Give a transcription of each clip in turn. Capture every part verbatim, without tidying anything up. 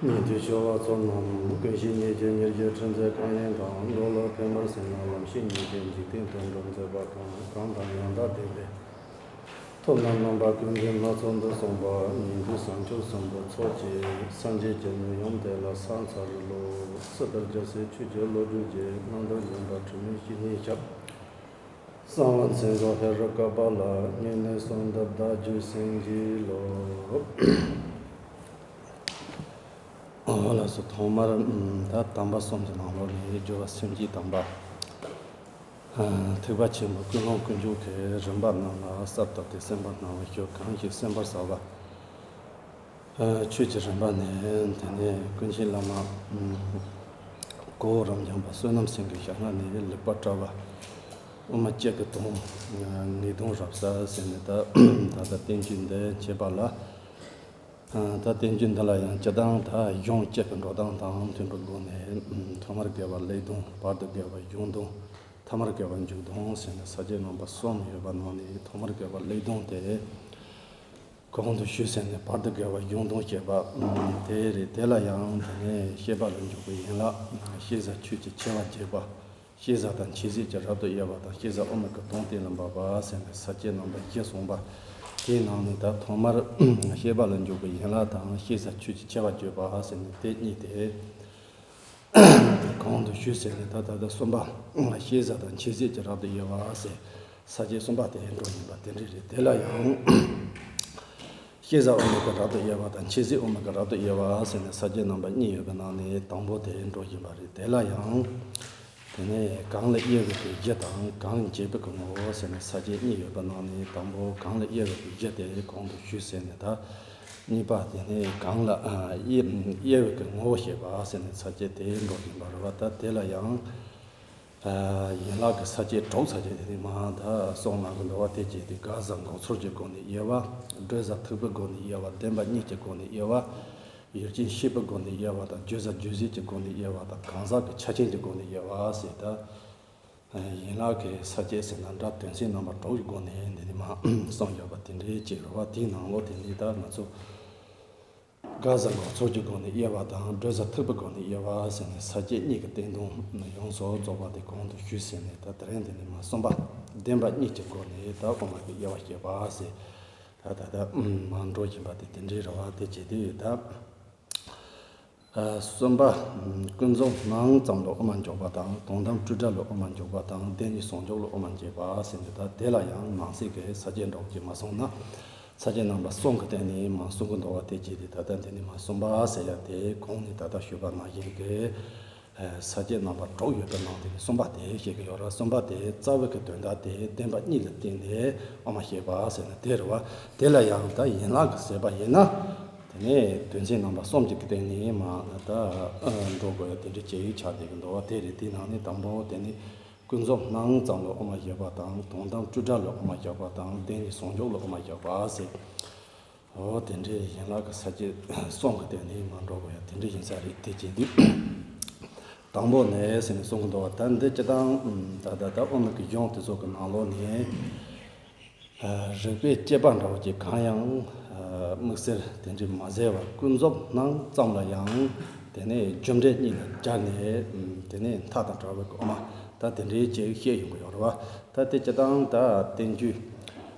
ཉན་ཐོས་ཆོས་ལ་ཚོགས་རྣམས། ཀུན་ཤེས་ཉིད་ཀྱི་ཉེར་སྦྱོར་ཁྲིད་མཛད་གང་ཡིན་དང་། འགྲོ་ལ་ཕན་པར་སེམས་ན་ལམ་ཤེས་ཉིད་ཀྱི། འཇིག་རྟེན་དུད་འགྲོ་མཛད་པ་གང་། གང་དང་ཡང་དག་ལྡན་པའི་ཐོབ་རྣམས་རྣམ་པ་ཀུན་ལྡན་སྣ་ཚོགས་འདི་གསུངས་པ། ཉན་ཐོས་བྱང་ཆུབ་སེམས་དཔའི་ཚོགས་ཀྱིས། སངས་རྒྱས་ཀྱི་མི་ཡུམ་དེ་ལ་ཕྱག་འཚལ་ལོ། སི་ཏཱ་རྒྱལ་སྲས་ཆོས་ཀྱི་བློ་གྲོས་ཀྱིས། རྣམ་ཐར་ཡོན་ཏན་དྲི་མེད་བཤེས་གཉེན་ཞབས། གསང་བ་མཚན་བཟང་ཧེ་རུ་ཀ་པ་ལ། སྙན་གནས་གསོལ་འདེབས་བདག་རྒྱུད་བྱིན་གྱིས་རློབས། ཨོ་ལགས་སོ། ཐོག་མར་ད་དམ་པ་གསུམ་གྱི་ནང་ལོགས་ནས་སྦྱོར་བ་སེམས་བསྐྱེད་དམ་པ། ཐེག་པ་ཆེན་པོའི་ཀུན་སློང་ཀུན་འཇུག་གི་རིམ་པ་རྣམས་ལ་གསལ་བཏབ་སྟེ་གསན་པ་གནང་བའི་ཞུ། གང་ཞིག་གསན་པར་གསོལ་བ། ཆོས་ཀྱི་རིམ་པ་ནི་དེ་ནས་ཀུན་མཁྱེན་བླ་མ་གོ་བོ་རབ་འབྱམས་པ་བསོད་ནམས་སེང་གེའི་ཞལ་སྔ་ནས་ལེགས་པར་བཀྲལ་བ། དབུ་མ་སྤྱི་གི་དོན། ངེས་དོན་རབ་གསལ་ཟེར་ནས་ད་ད་ལྟ་བསྟན་བཅོས་འདི་འཆད་པ་ལ། ད་བསྟན་བཅོས་འདི་ལ་ཡང་སྤྱིར་བཏང་ད་གཞུང་གཅིག་གི་འགྲོ་སྟངས་དང་མཐུན་པའི་སྒོ་ནས། ཐོག་མར་དགེ་བ་ཀླད་དོན། བར་དུ་དགེ་བ་གཞུང་དོན། ཐ་མར་དགེ་བ་མཇུག་དོན་ཟེར་ནས་ས་བཅད་རྣམ་པ་གསུམ་ཡོད་པ་ནང་ནས་ཐོག་མར་དགེ་བ་ཀླད་དོན་དེ་གོང་དུ་ཞུས་ཟིན་ནས་བར་དུ་དགེ་བ་གཞུང་དོན་བཤད་པ་དེ་རེད། དེ་ལ་ཡང་དེ་ནས་བཤད་པ་ལ་འཇུག་པའི་ཡན་ལག་ཤེས་བྱ་ཆོས་ཀྱི་ཆེ་བ་རྒྱས་པ། ཤེས་བྱ་དང་མཆོད་བྱེད་ཀྱི་རབ་ཏུ་དབྱེ་བ་དང་། ཤེས་བྱ་དབུ་མ་གི་དོན་གཏན་ལ་འབེབས་པ་ཟེར་ནས་ས་བཅད་རྣམ་པ་བཞི་གསུངས་པ། དེའི་ནང་ནས་ད་ཐོག་མར་བཤད་པ་ལ་འཇུག་པའི་ཡན་ལག་དང་ཤེས་བྱ་ཆོས་ཀྱི་ཆེ་བ་བརྗོད་པ་ཟེར་ནས་དེ་གཉིས་དེ་གོང་དུ་ཞུས་ཟིན་ནས་ད་ད་ལྟ་གསུམ་པ། ཤེས་བྱ་དང་མཆོད་བྱེད་ཀྱི་རབ་ཏུ་དབྱེ་བ་ཟེར་ས་བཅད་གསུམ་པ་དེ་འགྲོ་བཞིན་པ་དེ་འདྲ་རེད། དེ་ལ་ཡང་ཤེས་བྱ་དབུ་མ་གི་རབ་ཏུ་དབྱེ་བ་དང་མཆོད་བྱེད་དབུ་མ་གི་རབ་ཏུ་དབྱེ་བ་ཟེར་ནས་ས་བཅད་རྣམ་པ་གཉིས་ཡོད་པའི་ནང་ནས་དང་པོ་དེ་འགྲོ་བཞིན་པ་རེད། དེ་ལ་ཡང་དེ་ནས་གང་ལ་དབྱེ་བའི་གི་གཞི་དང་གང་འབྱེད་པའི་གི་ངོ་བོ་ཟེར་ནས་ས་བཅད་གཉིས་ཡོད་པའི་ནང་ནས་དང་པོ་གང་ལ་དབྱེ་བའི་གི་གཞི་དེ་གོང་དུ་ཞུས་ཟིན་ནས། ད་གཉིས་པ་དེ་ནས་གང་ལ་ཨ་དབྱེ་དབྱེ་བའི་གི་ངོ་བོ་བཤད་པ་ཟེར་ནས་ས་བཅད་དེ་འགྲོ་བཞིན་པ་རེད་བ། ད་དེ་ལ་ཡང་ཡན་ལག་གི་ས་བཅད་དྲུག་ས་བཅད་དེ་ནི་མ་ད་གསུང་གནང་གི་འདུག་བ། དེ་བྱས་ཏེ་དགག་བྱ་འགོག་ཚུལ་གྱི་སྒོ་ནས་དབྱེ་བ། སྒྲོ་བྱ་ཐུག་པའི་སྒོ་ནས་དབྱེ་བ། བདེན་པ་གཉིས་ཀྱི་སྒོ་ནས་དབྱེ་བ། ཡུལ་ཅན་ཤེས་པའི་སྒོ་ནས་དབྱེ་བ་དང་། བརྗོད་བྱ་རྗོད་བྱེད་ཀྱི་སྒོ་ནས་དབྱེ་བ་དང་། གང་ཟག་གི་ཆ་ཅན་གྱི་སྒོ་ནས་དབྱེ་བ་ཟེར། ད་ཡན་ལག་གི་ས་བཅད་ཟེར་ན་འདྲ། དོན་ཚན་རྣམ་པ་དྲུག་གི་སྒོ་ནས་འདི་ནི་མ་གསུངས་ཡོད་པ་དེ་འདྲའི་ཅིག་རེད་བ། དེའི་ནང་ལོགས་དེ་ནི་ད་ང་ཚོ་དགག་བྱ་འགོག་ཚུལ་གྱི་སྒོ་ནས་དབྱེ་བ་དང་། སྒྲོ་བྱ་ཐུག་པའི་སྒོ་ནས་དབྱེ་བ་ཟེར་ནས་ས་བཅད་གཉིས་ཀྱི་བསྟན་དོན་ཡོངས་སུ་རྫོགས་པ་དེ་གོང་དུ་ཞུས་ཟིན་ནས། ད་དེ་རིང་འདི་ནི་མ་གསུམ་པ། བདེན་པ་གཉིས་ཀྱི་སྒོ་ནས་ད་དབུ་མ་གི་དབྱེ་བ་བཤད་པ་ཟེར། ད་ད་ད་མ་འགྲོ་བཞིན་པ་དེ་དེ་འདྲའི་རེད་བ། དེ་བྱས་དུས་ད། གསུམ་པ། ཀུན་རྫོབ་སྣང་ཙམ་ལ་དབུ་མ་འཇོག་པ་དང་། དོན་དམ་སྤྲོས་བྲལ་ལ་དབུ་མ་འཇོག་པ་དང་། བདེན་གཉིས་ཟུང་འཇོག་ལ་དབུ་མ་འབྱེད་པ་ཟེར་ནས། ད་དེ་ལ་ཡང་ནང་གསེས་ཀྱི་ས་བཅད་འདྲ་བོ་ཅིག་མ་གསུངས་ན། ས་བཅད་རྣམ་པ་གསུམ་གྱི་སྟེང་ནས་མ་གསུང་གི་འདུག་བ། དེ་བྱས་ཏེ་ད་ལྟ་འདི་ནས་མ་གསུམ་པ་ཟེར་ཡ་དེ་གོང་ནས་ད་ལྟ་ཞུས་པ་ནང་བཞིན་གྱི་ས་བཅད་རྣམ་པ་དྲུག་ཡོད་པའི་ནང་དེ་ནས་གསུམ་པ་དེ་བཤད་ཀྱི་ཡོད་རེད། གསུམ་པ་དེ་རྩ་བའི་གི་དོན་དག་དེ་བདེན་པ་གཉིས་ལ་བརྟེན་ནས་དབུ་མ་བཤད་པ་ཟེར་ནས་དེ་རེད་བ། དེ་ལ་ཡང་ད་ཡན་ལག་གི་ཟེར་བ་ཡིན་ན། དེ་ནས་དོན་ཚན་རྣམ་པ་གསུམ་གྱི་སྟེང་ནས་མ་ད་འགྲོ་དགོས་ཡ་དེ་འདྲ་ཅིག་ཆགས་བསྡད་ཀྱི་འདུག་བ། དེ་རེད། དེའི་ནང་ནས་དང་པོ་དེ་ནི་ཀུན་རྫོབ་སྣང་ཙམ་ལ་དབུ་མ་བཞག་པ་དང་། དོན་དམ་སྤྲོས་བྲལ་ལ་དབུ་མ་བཞག་པ་དང་། བདེན་གཉིས་ཟུང་འཇོག་ལ་དབུ་མ་བཞག་པ་ཟེར། འོ་དེ་འདྲའི་ཡན་ལག་གི་ས་བཅད་གསུམ་གྱི་སྟེང་ནས་མ་འགྲོ་དགོས་ཡ་དེ་འདྲ་ཡིན་ས་རེད། དེ་བྱེད་དུས་དང་པོ་ནས་ཟེར་ནས་གསུང་གི་འདུག་བ། ད་འདི་སྤྱིར་བཏང་ད་ད་ད་དབུ་མ་གི་གཞུང་དེ་ཚོ་གི་ནང་ལོགས་ནས། རིགས་པས་དཔྱད་པ་འདྲ་བོ་ཅིག་གང་ཡང་དམིགས་བསལ་དེ་འདྲའི་མ་ཟད་པར་ཀུན་རྫོབ་སྣང་ཙམ་ལ་ཡང་དེ་ནས་རྒྱུ་འབྲས་གཉིས་ལ་སྦྱར་ནས། དེ་ནས་མཐའ་དང་བྲལ་བའི་གི་དབུ་མ་ད་དེ་འདྲའི་ཅིག་བཤད་ཡོང་གི་ཡོད་རེད་བ། ད་དེ་སྤྱིར་བཏང་ད་བསྟན་བཅོས་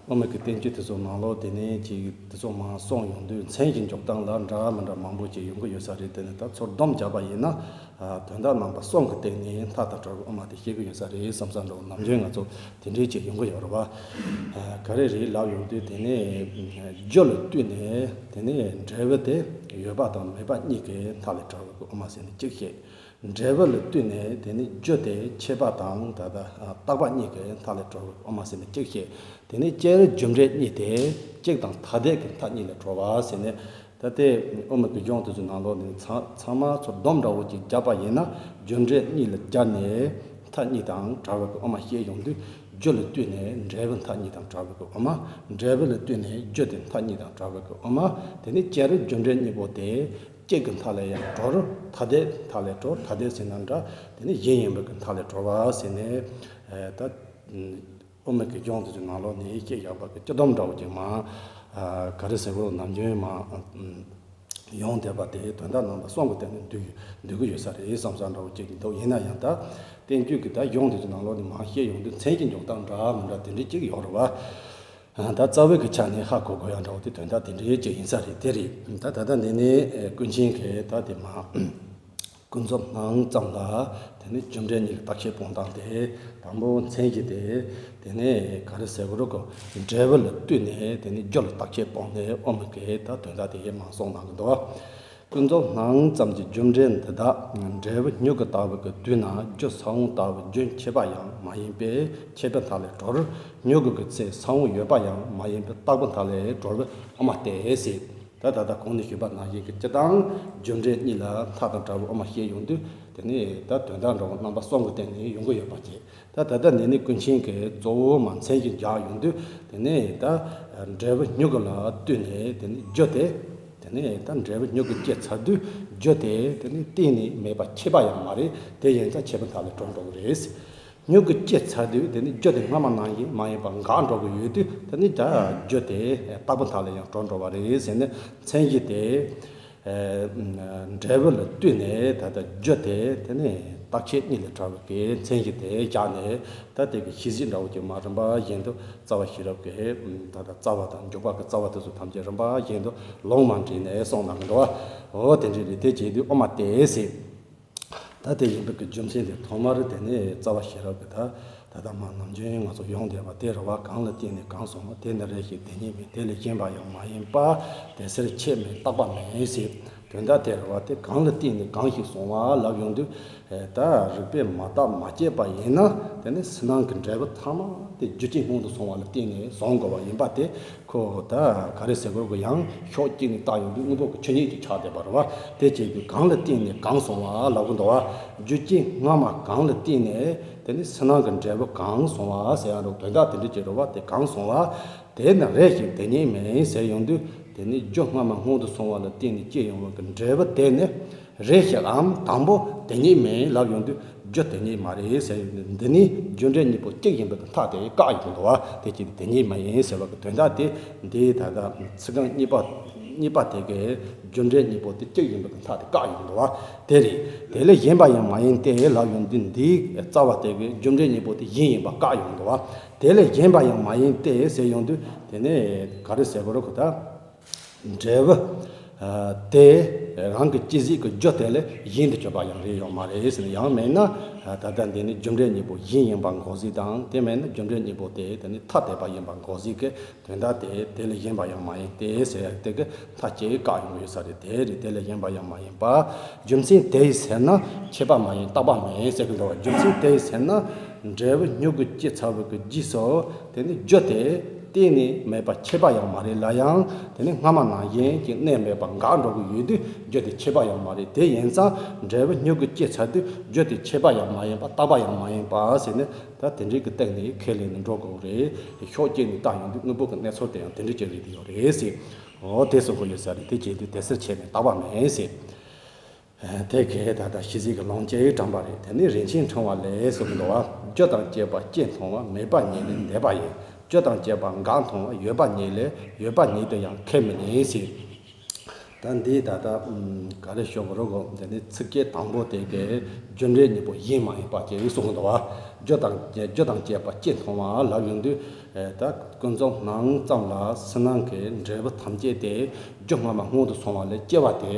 དབུ་མ་གི་བསྟན་བཅོས་དེ་ཚོ་ནང་ལོགས་དེ་ནས་ཅིག་དེ་ཚོ་མར་གསུངས་ཡོང་དུས་མཚན་གྱི་འཇོག་སྟངས་ལ་འདྲ་མི་འདྲ་མང་པོ་ཅིག་ཡོང་གི་ཡོད་ས་རེད། དེ་ནས་ད་ཚུར་བསྡོམས་བརྒྱབ་པ་ཡིན་ན། དོན་དག་རྣམ་པ་གསུམ་གྱི་སྟེང་ནས་མཐའ་དང་བྲལ་བའི་དབུ་མ་དེ་བཤད་ཀྱི་ཡོད་ས་རེད་བསམ་ས་འདྲ་བོ་ནམ་རྒྱུན་ང་ཚོ་དེ་འདྲའི་ཅིག་ཡོང་གི་ཡོད་རེད་བ། ག་རེ་རེད་ལབ་ཡོང་དུས་དེ་ནས་རྒྱུ་ལ་ལྟོས་ནས་དེ་ནས་འབྲས་བུ་དེ་ཡོད་པ་དང་མེད་པ་གཉིས་ཀྱི་མཐའ་ལས་བྲལ་བའི་དབུ་མ་ཟེར་ནས་གཅིག་བཤད། འབྲས་བུ་ལ་ལྟོས་ནས་དེ་ནས་རྒྱུ་དེ་ཆད་པ་དང་ད་ལྟ་རྟག་པ་གཉིས་ཀྱི་མཐའ་ལས་གྲོལ་བའི་དབུ་མ་ཟེར་ནས་གཅིག་བཤད། དེ་ནས་སྐྱེ་བའི་རྒྱུ་འབྲས་གཉིས་དེ་གཅིག་དང་ཐ་དད་ཀྱི་མཐའ་གཉིས་ལས་གྲོལ་བ་ཟེར་ནས། ད་ལྟའི་དབུ་མ་གི་གཞུང་དེ་ཚོའི་ནང་ལོགས་ནས་ཚང་ཚང་མ་ཚུར་བསྡོམས་འདྲ་བོ་ཅིག་བརྒྱབ་པ་ཡིན་ན། རྒྱུ་འབྲས་གཉིས་ལ་སྦྱར་ནས་མཐའ་གཉིས་དང་བྲལ་བའི་གི་དབུ་མ་བཤད་ཡོང་དུས། རྒྱུ་ལ་ལྟོས་ནས་འབྲས་བུ་མཐའ་གཉིས་དང་བྲལ་བའི་གི་དབུ་མ། འབྲས་བུ་ལ་ལྟོས་ནས་རྒྱུ་དེ་མཐའ་གཉིས་དང་བྲལ་བའི་གི་དབུ་མ། དེ་ནས་སྐྱེ་རུ་རྒྱུ་འབྲས་གཉིས་པོ་དེ་གཅིག་གི་མཐའ་ལས་ཡང་གྲོལ། ཐ་དད་མཐའ་ལས་གྲོལ། ཐ་དད་ཟེར་ན་འདྲ། དེ་ནས་གཞན་ཡིན་པའི་གི་མཐའ་ལས་གྲོལ་བ་ཟེར་ནས། ད་དབུ་མའི་གི་གཞུང་དེ་ཚོའི་ནང་ལོགས་ནས་བཤད་བཞག་པ་གི་སྤྱི་སྡོམ་འདྲ་བོ་ཅིག་མ། ག་རེ་ཟེར་དགོས་ནམ་རྒྱུན་མ། ཡོང་བསྡད་པ་དེ་དོན་དག་རྣམ་པ་གསུམ་གྱི་སྟེང་ནས་འདུས་འདུས་ཀྱི་ཡོད་ས་རེད་བསམ་བསམ་འདྲ་བོ་ཅིག་འདུག་ཡིན་ན་ཡང་ད་བསྟན་བཅོས་ཀྱི་ད་གཞུང་དེ་ཚོའི་ནང་ལོགས་ནས་མར་བཤད་ཡོང་དུས་མཚན་གྱི་འཇོག་སྟངས་འདྲ་མི་འདྲ་དེ་འདྲའི་ཅིག་ཡོད་རེད་བ། ད་རྩ་བའི་གི་ཆ་ནས་ཧ་གོ་དགོས་ཡ་འདྲ་བོ་དེ་དོན་དག་དེ་འདྲའི་ཅིག་ཡིན་ས་རེད། དེ་རེད། ད་ད་ལྟ་འདི་ནས་ཀུན་མཁྱེན་གྱིས་ད་དེ་མ། ཀུན་རྫོབ་སྣང་ཙམ་ལ་དེ་ནི་རྒྱུ་འབྲས་གཉིས་ལ་བརྟག་དཔྱད་སྤོང་སྟངས་དེ། དང་པོ་མཚན་གཞི་དེ། དེ་ནི་ག་རེ་ཟེར་དགོས་རེད་གོ། འབྲས་བུ་ལ་ལྟོས་ནས་དེ་ནི་རྒྱུ་ལ་བརྟག་དཔྱད་སྤོང་ནས་དབུ་མ་གིས་ད་དོན་དག་དེ་མར་གསུངས་གནང་གི་འདུག་ཀུན་རྫོབ་སྣང་ཙམ་གྱི་རྒྱུ་འབྲས་འདི་དག་འབྲས་བུ་མྱུ་གུ་ལྟ་བུ་གི་དུས་ན་རྒྱུ་ས་བོན་ལྟ་བུ་རྒྱུན་ཆད་པ་ཡང་མ་ཡིན་པས་ཆད་པའི་མཐའ་ལས་གྲོལ། མྱུ་གུ་གི་ཚེ་ས་བོན་ཡོད་པ་ཡང་མ་ཡིན་པས་རྟག་པའི་མཐའ་ལས་གྲོལ་བས་དབུ་མ་སྟེ་ཟེར། ད་ད་ལྟ་གོང་ནས་ཞུས་པ་ནང་བཞིན་གྱི་སྤྱིར་བཏང་རྒྱུ་འབྲས་གཉིས་ལ་མཐའ་དང་བྲལ་བའི་དབུ་མ་བཤད་ཡོང་དུས་དེ་ནི་ད་དོན་དག་འདྲ་བོ་རྣམ་པ་གསུམ་གྱི་སྟེང་ནས་ཡོང་གི་ཡོད་པ་བཅས། ད་ད་ལྟ་འདི་ནི་ཀུན་མཁྱེན་གྱིས་གཙོ་བོ་མ་མཚན་གྱི་སྦྱར་ཡོང་དུས་དེ་ནི་ད་འབྲས་བུ་མྱུ་གུ་ལ་ལྟོས་ནས་དེ་ནི་རྒྱུ་དེ། དེ་ནི་ད་འབྲས་བུ་མྱུ་གུ་སྐྱེས་ཚར་དུས་རྒྱུ་དེ་དེ་ནི་གཏན་ནས་མེད་པ་ཆད་པ་ཡང་མ་རེད། དེ་ཡིན་ཙང་ཆད་པའི་མཐའ་ལས་གྲོལ་འགྲོ་གི་རེད། མྱུ་གུ་སྐྱེས་ཚར་དུས་དེ་ནི་རྒྱུ་དེ་སྔ་མ་ནང་བཞིན་མ་ཡིན་པར་འགག་འགྲོ་གི་ཡོད་དུས་དེ་ནི་ད་རྒྱུ་དེ་རྟག་པའི་མཐའ་ལ་ཡང་གྲོལ་འགྲོ་བ་རེད་ཟེར་ནས་མཚན་གཞི་དེ། འབྲས་བུ་ལ་ལྟོས་ནས་ད་ལྟ་རྒྱུ་དེ་དེ་ནི་རྟག་ཆད་གཉིས་ལས་གྲོལ་བའི་གི་མཚན་གཞི་དེ་བཞག་ནས་ད་དེ་གི་ཤེས་གཞི་འདྲ་བོ་ཅིག་མར་རིམ་པ་བཞིན་དུ་རྩ་བ་ཤེས་རབ་ཀྱི་ད་ལྟ་རྩ་བ་དང་འཇུག་པ་གི་རྩ་བ་དེ་ཚོ་ཐམས་ཅད་རིམ་པ་བཞིན་དུ་ལུང་མར་བསྒྲིལ་ནས་གསུངས་གནང་གི་འདུག་འོ་དེ་འདྲ་རེད། དེ་བྱེད་དུས་དབུ་མ་སྟེ་ཟེར། ད་དེ་ཡིན་པའི་གི་རྒྱུ་མཚན་དེ་ཐོག་མར་དེ་ནས་རྩ་བ་ཤེས་རབ་ཀྱི་ད་ད་ལྟ་མ་ནམ་རྒྱུན་ང་ཚོ་ཡོང་བསྡད་པ་དེ་རེད་བ། གང་ལ་བརྟེན་ནས་གང་གསུངས་པ་དེ་ནི་རེ་ཞིག་དེ་ཉིད་མིན། དེ་ལས་གཞན་པ་ཡང་མ་ཡིན་པ། དེ་ཕྱིར་ཆད་མིན་རྟག་པ་མིན་ཟེར། དོན་དག་དེ་རེད་བ། དེ་གང་ལ་བརྟེན་ནས་གང་ཞིག་གསུངས་པ་ལབ་ཡོང་དུས་ད་རིགས་པས་མ་བརྟགས་མ་དཔྱད་པ་ཡིན་ན་དེ་ནི་ཕྱི་ནང་གི་འབྲས་བུ་ཚང་མ་དེ་རྒྱུ་རྐྱེན་སྔོན་དུ་སོང་བ་ལ་བརྟེན་ནས་བཟུང་དགོས་པ་ཡིན་པ་དེ། ཁོ་ད་ག་རེ་ཟེར་དགོས་གི། ཡང་ཕྱོགས་གཅིག་ནས་བལྟ་ཡོང་དུས་དངོས་པོ་གི་ཆོས་ཉིད་ཅིག་ཆགས་བསྡད་པ་རེད་བ། དེ་བྱེད་དུས་གང་ལ་བརྟེན་ནས་གང་གསུངས་པ་ལབ་གི་འདུག་བ། རྒྱུ་རྐྱེན་སྔ་མ་གང་ལ་བརྟེན་ནས་དེ་ནི་ཕྱི་ནང་གི་འབྲས་བུ་གང་གསུངས་པ་ཟེར་ཡ་འདྲ་དོན་དག་དེ་འདྲ་ཅིག་རེད་བ། དེ་གང་གསུངས་པ་དེ་ནི་རེ་ཞིག་དེ་ཉིད་མིན་ཟེར་ཡོང་དུས་དེ་ནི་རྒྱུ་སྔ་མ་སྔོན་དུ་སོང་བ་ལ་བརྟེན་ནས་སྐྱེ་ཡོང་བ་གི་འབྲས་བུ་དེ་ནི། རེ་ཞིག་འམ་དང་པོ་དེ་ཉིད་མིན་ལབ་ཡོང་དུས་རྒྱུ་དེ་ཉིད་མ་རེད་ཟེར་ཡོང་དུས་འདི་ནི་རྒྱུ་འབྲས་གཉིས་པོ་གཅིག་ཡིན་པའི་མཐའ་དེ་བཀག་ཡོང་འདུག་བ། དེ་ཅི་སྟེ་དེ་ཉིད་མ་ཡིན་ཟེར་བ་གི་དོན་དག་དེ་འདི་ད་ལྟ་ཚིག་རྐང་གཉིས་པ་གཉིས་པ་དེ་གའི་རྒྱུ་འབྲས་གཉིས་པོ་དེ་གཅིག་ཡིན་པའི་མཐའ་དེ་བཀག་ཡོང་འདུག་བ། དེ་རེད། དེ་ལས་གཞན་པ་ཡང་མ་ཡིན་ཏེ་ལབ་ཡོང་དུས་འདིའི་རྩ་བ་དེ་གའི་རྒྱུ་འབྲས་གཉིས་པོ་དེ་གཞན་ཡིན་པ་བཀག་ཡོང་འདུག་བ། དེ་ལས་གཞན་པ་ཡང་མ་ཡིན་ཏེ་ཟེར་ཡོང་དུས་དེ་ནི་ག་རེ་ཟེར་དགོས་རེད་གོ། ད། འབྲས་བུ། ཨ། དེ་རང་གི་སྐྱེ་གཞི་གི་རྒྱུ་དེ་ལས་གཞན་དུ་གྱུར་པ་ཡང་རེ་ཡོད་མ་རེད་ཟེར་ན། ཡང་མིན་ན། ཨ། ད་ལྟ་འདི་ནི་རྒྱུ་འབྲས་གཉིས་པོ་གཞན་ཡིན་པ་འགོག་ཟིག་དང་། དེ་མིན་ན་རྒྱུ་འབྲས་གཉིས་པོ་དེ་དེ་ནི་ཐ་དད་པ་ཡིན་པ་འགོག་ཟིག་གི་དོན་དག་དེ་དེ་ལས་གཞན་པ་ཡང་མ་ཡིན་ཏེ་ཟེར་ཡ་དེ་གི་མཐའ་གཅིག་བཀག་ཡོང་གི་ཡོད་ས་རེད། དེ་རེད། དེ་ལས་གཞན་པ་ཡང་མ་ཡིན་པ། རྒྱུ་མཚན་དེ་ཡི་ཟེར་ན་ཆད་པ་མ་ཡིན་རྟག་པ་མིན་ཟེར་གི་འདུག་བ། རྒྱུ་མཚན་དེ་ཡི་ཟེར་ན་འབྲས་བུ་མྱུ་གུ་སྐྱེ་ཚར་བའི་གི་རྗེས་སུ་དེ་ནི་རྒྱུ་དེ། གཏན་ནས་མེད་པ་ཆད་པ་ཡང་མ་རེད་ལ། ཡང་དེ་ནི་སྔ་མ་ནང་བཞིན་གྱི་གནས་མེད་པར་འགག་འགྲོ་གི་ཡོད་དུས་རྒྱུ་དེ་ཆད་པ་ཡང་མ་རེད། དེ་ཡིན་ཙང་འབྲས་བུ་མྱུ་གུ་སྐྱེས་ཚར་དུས་རྒྱུ་དེ་ཆད་པ་ཡང་མ་ཡིན་པ་རྟག་པ་ཡང་མ་ཡིན་པ་ཟེར་ནས། ད་དེ་འདྲའི་གི་སྟེང་ནས་ཁས་ལེན་ནས་འགྲོ་དགོས་རེད། ཕྱོགས་གཅིག་ནས་བལྟ་ཡོང་དུས་དངོས་པོ་གི་གནས་ཚུལ་དེ་ཡང་དེ་འདྲ་ཅིག་རེད་དེ་ཡོད་རེད་ཟེར། འོ་དེ་གསུང་གི་ཡོད་ས་རེད། དེ་བྱེད་དུས་དེ་ཕྱིར་ཆད་མིན་རྟག་པ་མིན་ཟེར། དེ་གས་ད་ལྟ་ཤེས་བྱེད་ཀྱི་ལོངས་སྤྱོད་དྲངས་པ་རེད། དེ་ནི་རིན་ཆེན་ཕྲེང་བ་ལས་གསུངས་འདུག་བ། རྒྱུ་དང་བཅས་པ་སྤྱི་མཐོང་བ། མེད་པ་ཉིད་ལས་འདས་པ་ཡིན། རྒྱུ་དང་བཅས་པ་འགག་མཐོང་བ། ཡོད་པ་ཉིད་ལས་ཡོད་པ་ཉིད་དུ་ཡང་ཁས་མི་ལེན་ཟེར། ད་འདི་ད་ལྟ་ག་རེ་ཞུ་དགོས་རེད་གོ། འདི་ནི་ཚིགས་བཅད་དང་པོ་དེ་གས་རྒྱུ་འབྲས་གཉིས་པོ་གཞན་མ་ཡིན་པ་ཅེས་གསུངས་འདུག་བ། རྒྱུ་དང་རྒྱུ་དང་བཅས་པ་སྤྱི་མཐོང་བ་ལབ་ཡོང་དུས། ད་ཀུན་རྫོབ་སྣང་ཙམ་ལ་ཕྱི་ནང་གི་འབྲས་བུ་ཐམས་ཅད་དེ་རྒྱུ་སྔ་མ་སྔོན་དུ་སོང་བ་ལས་སྐྱེ་བ་དེ།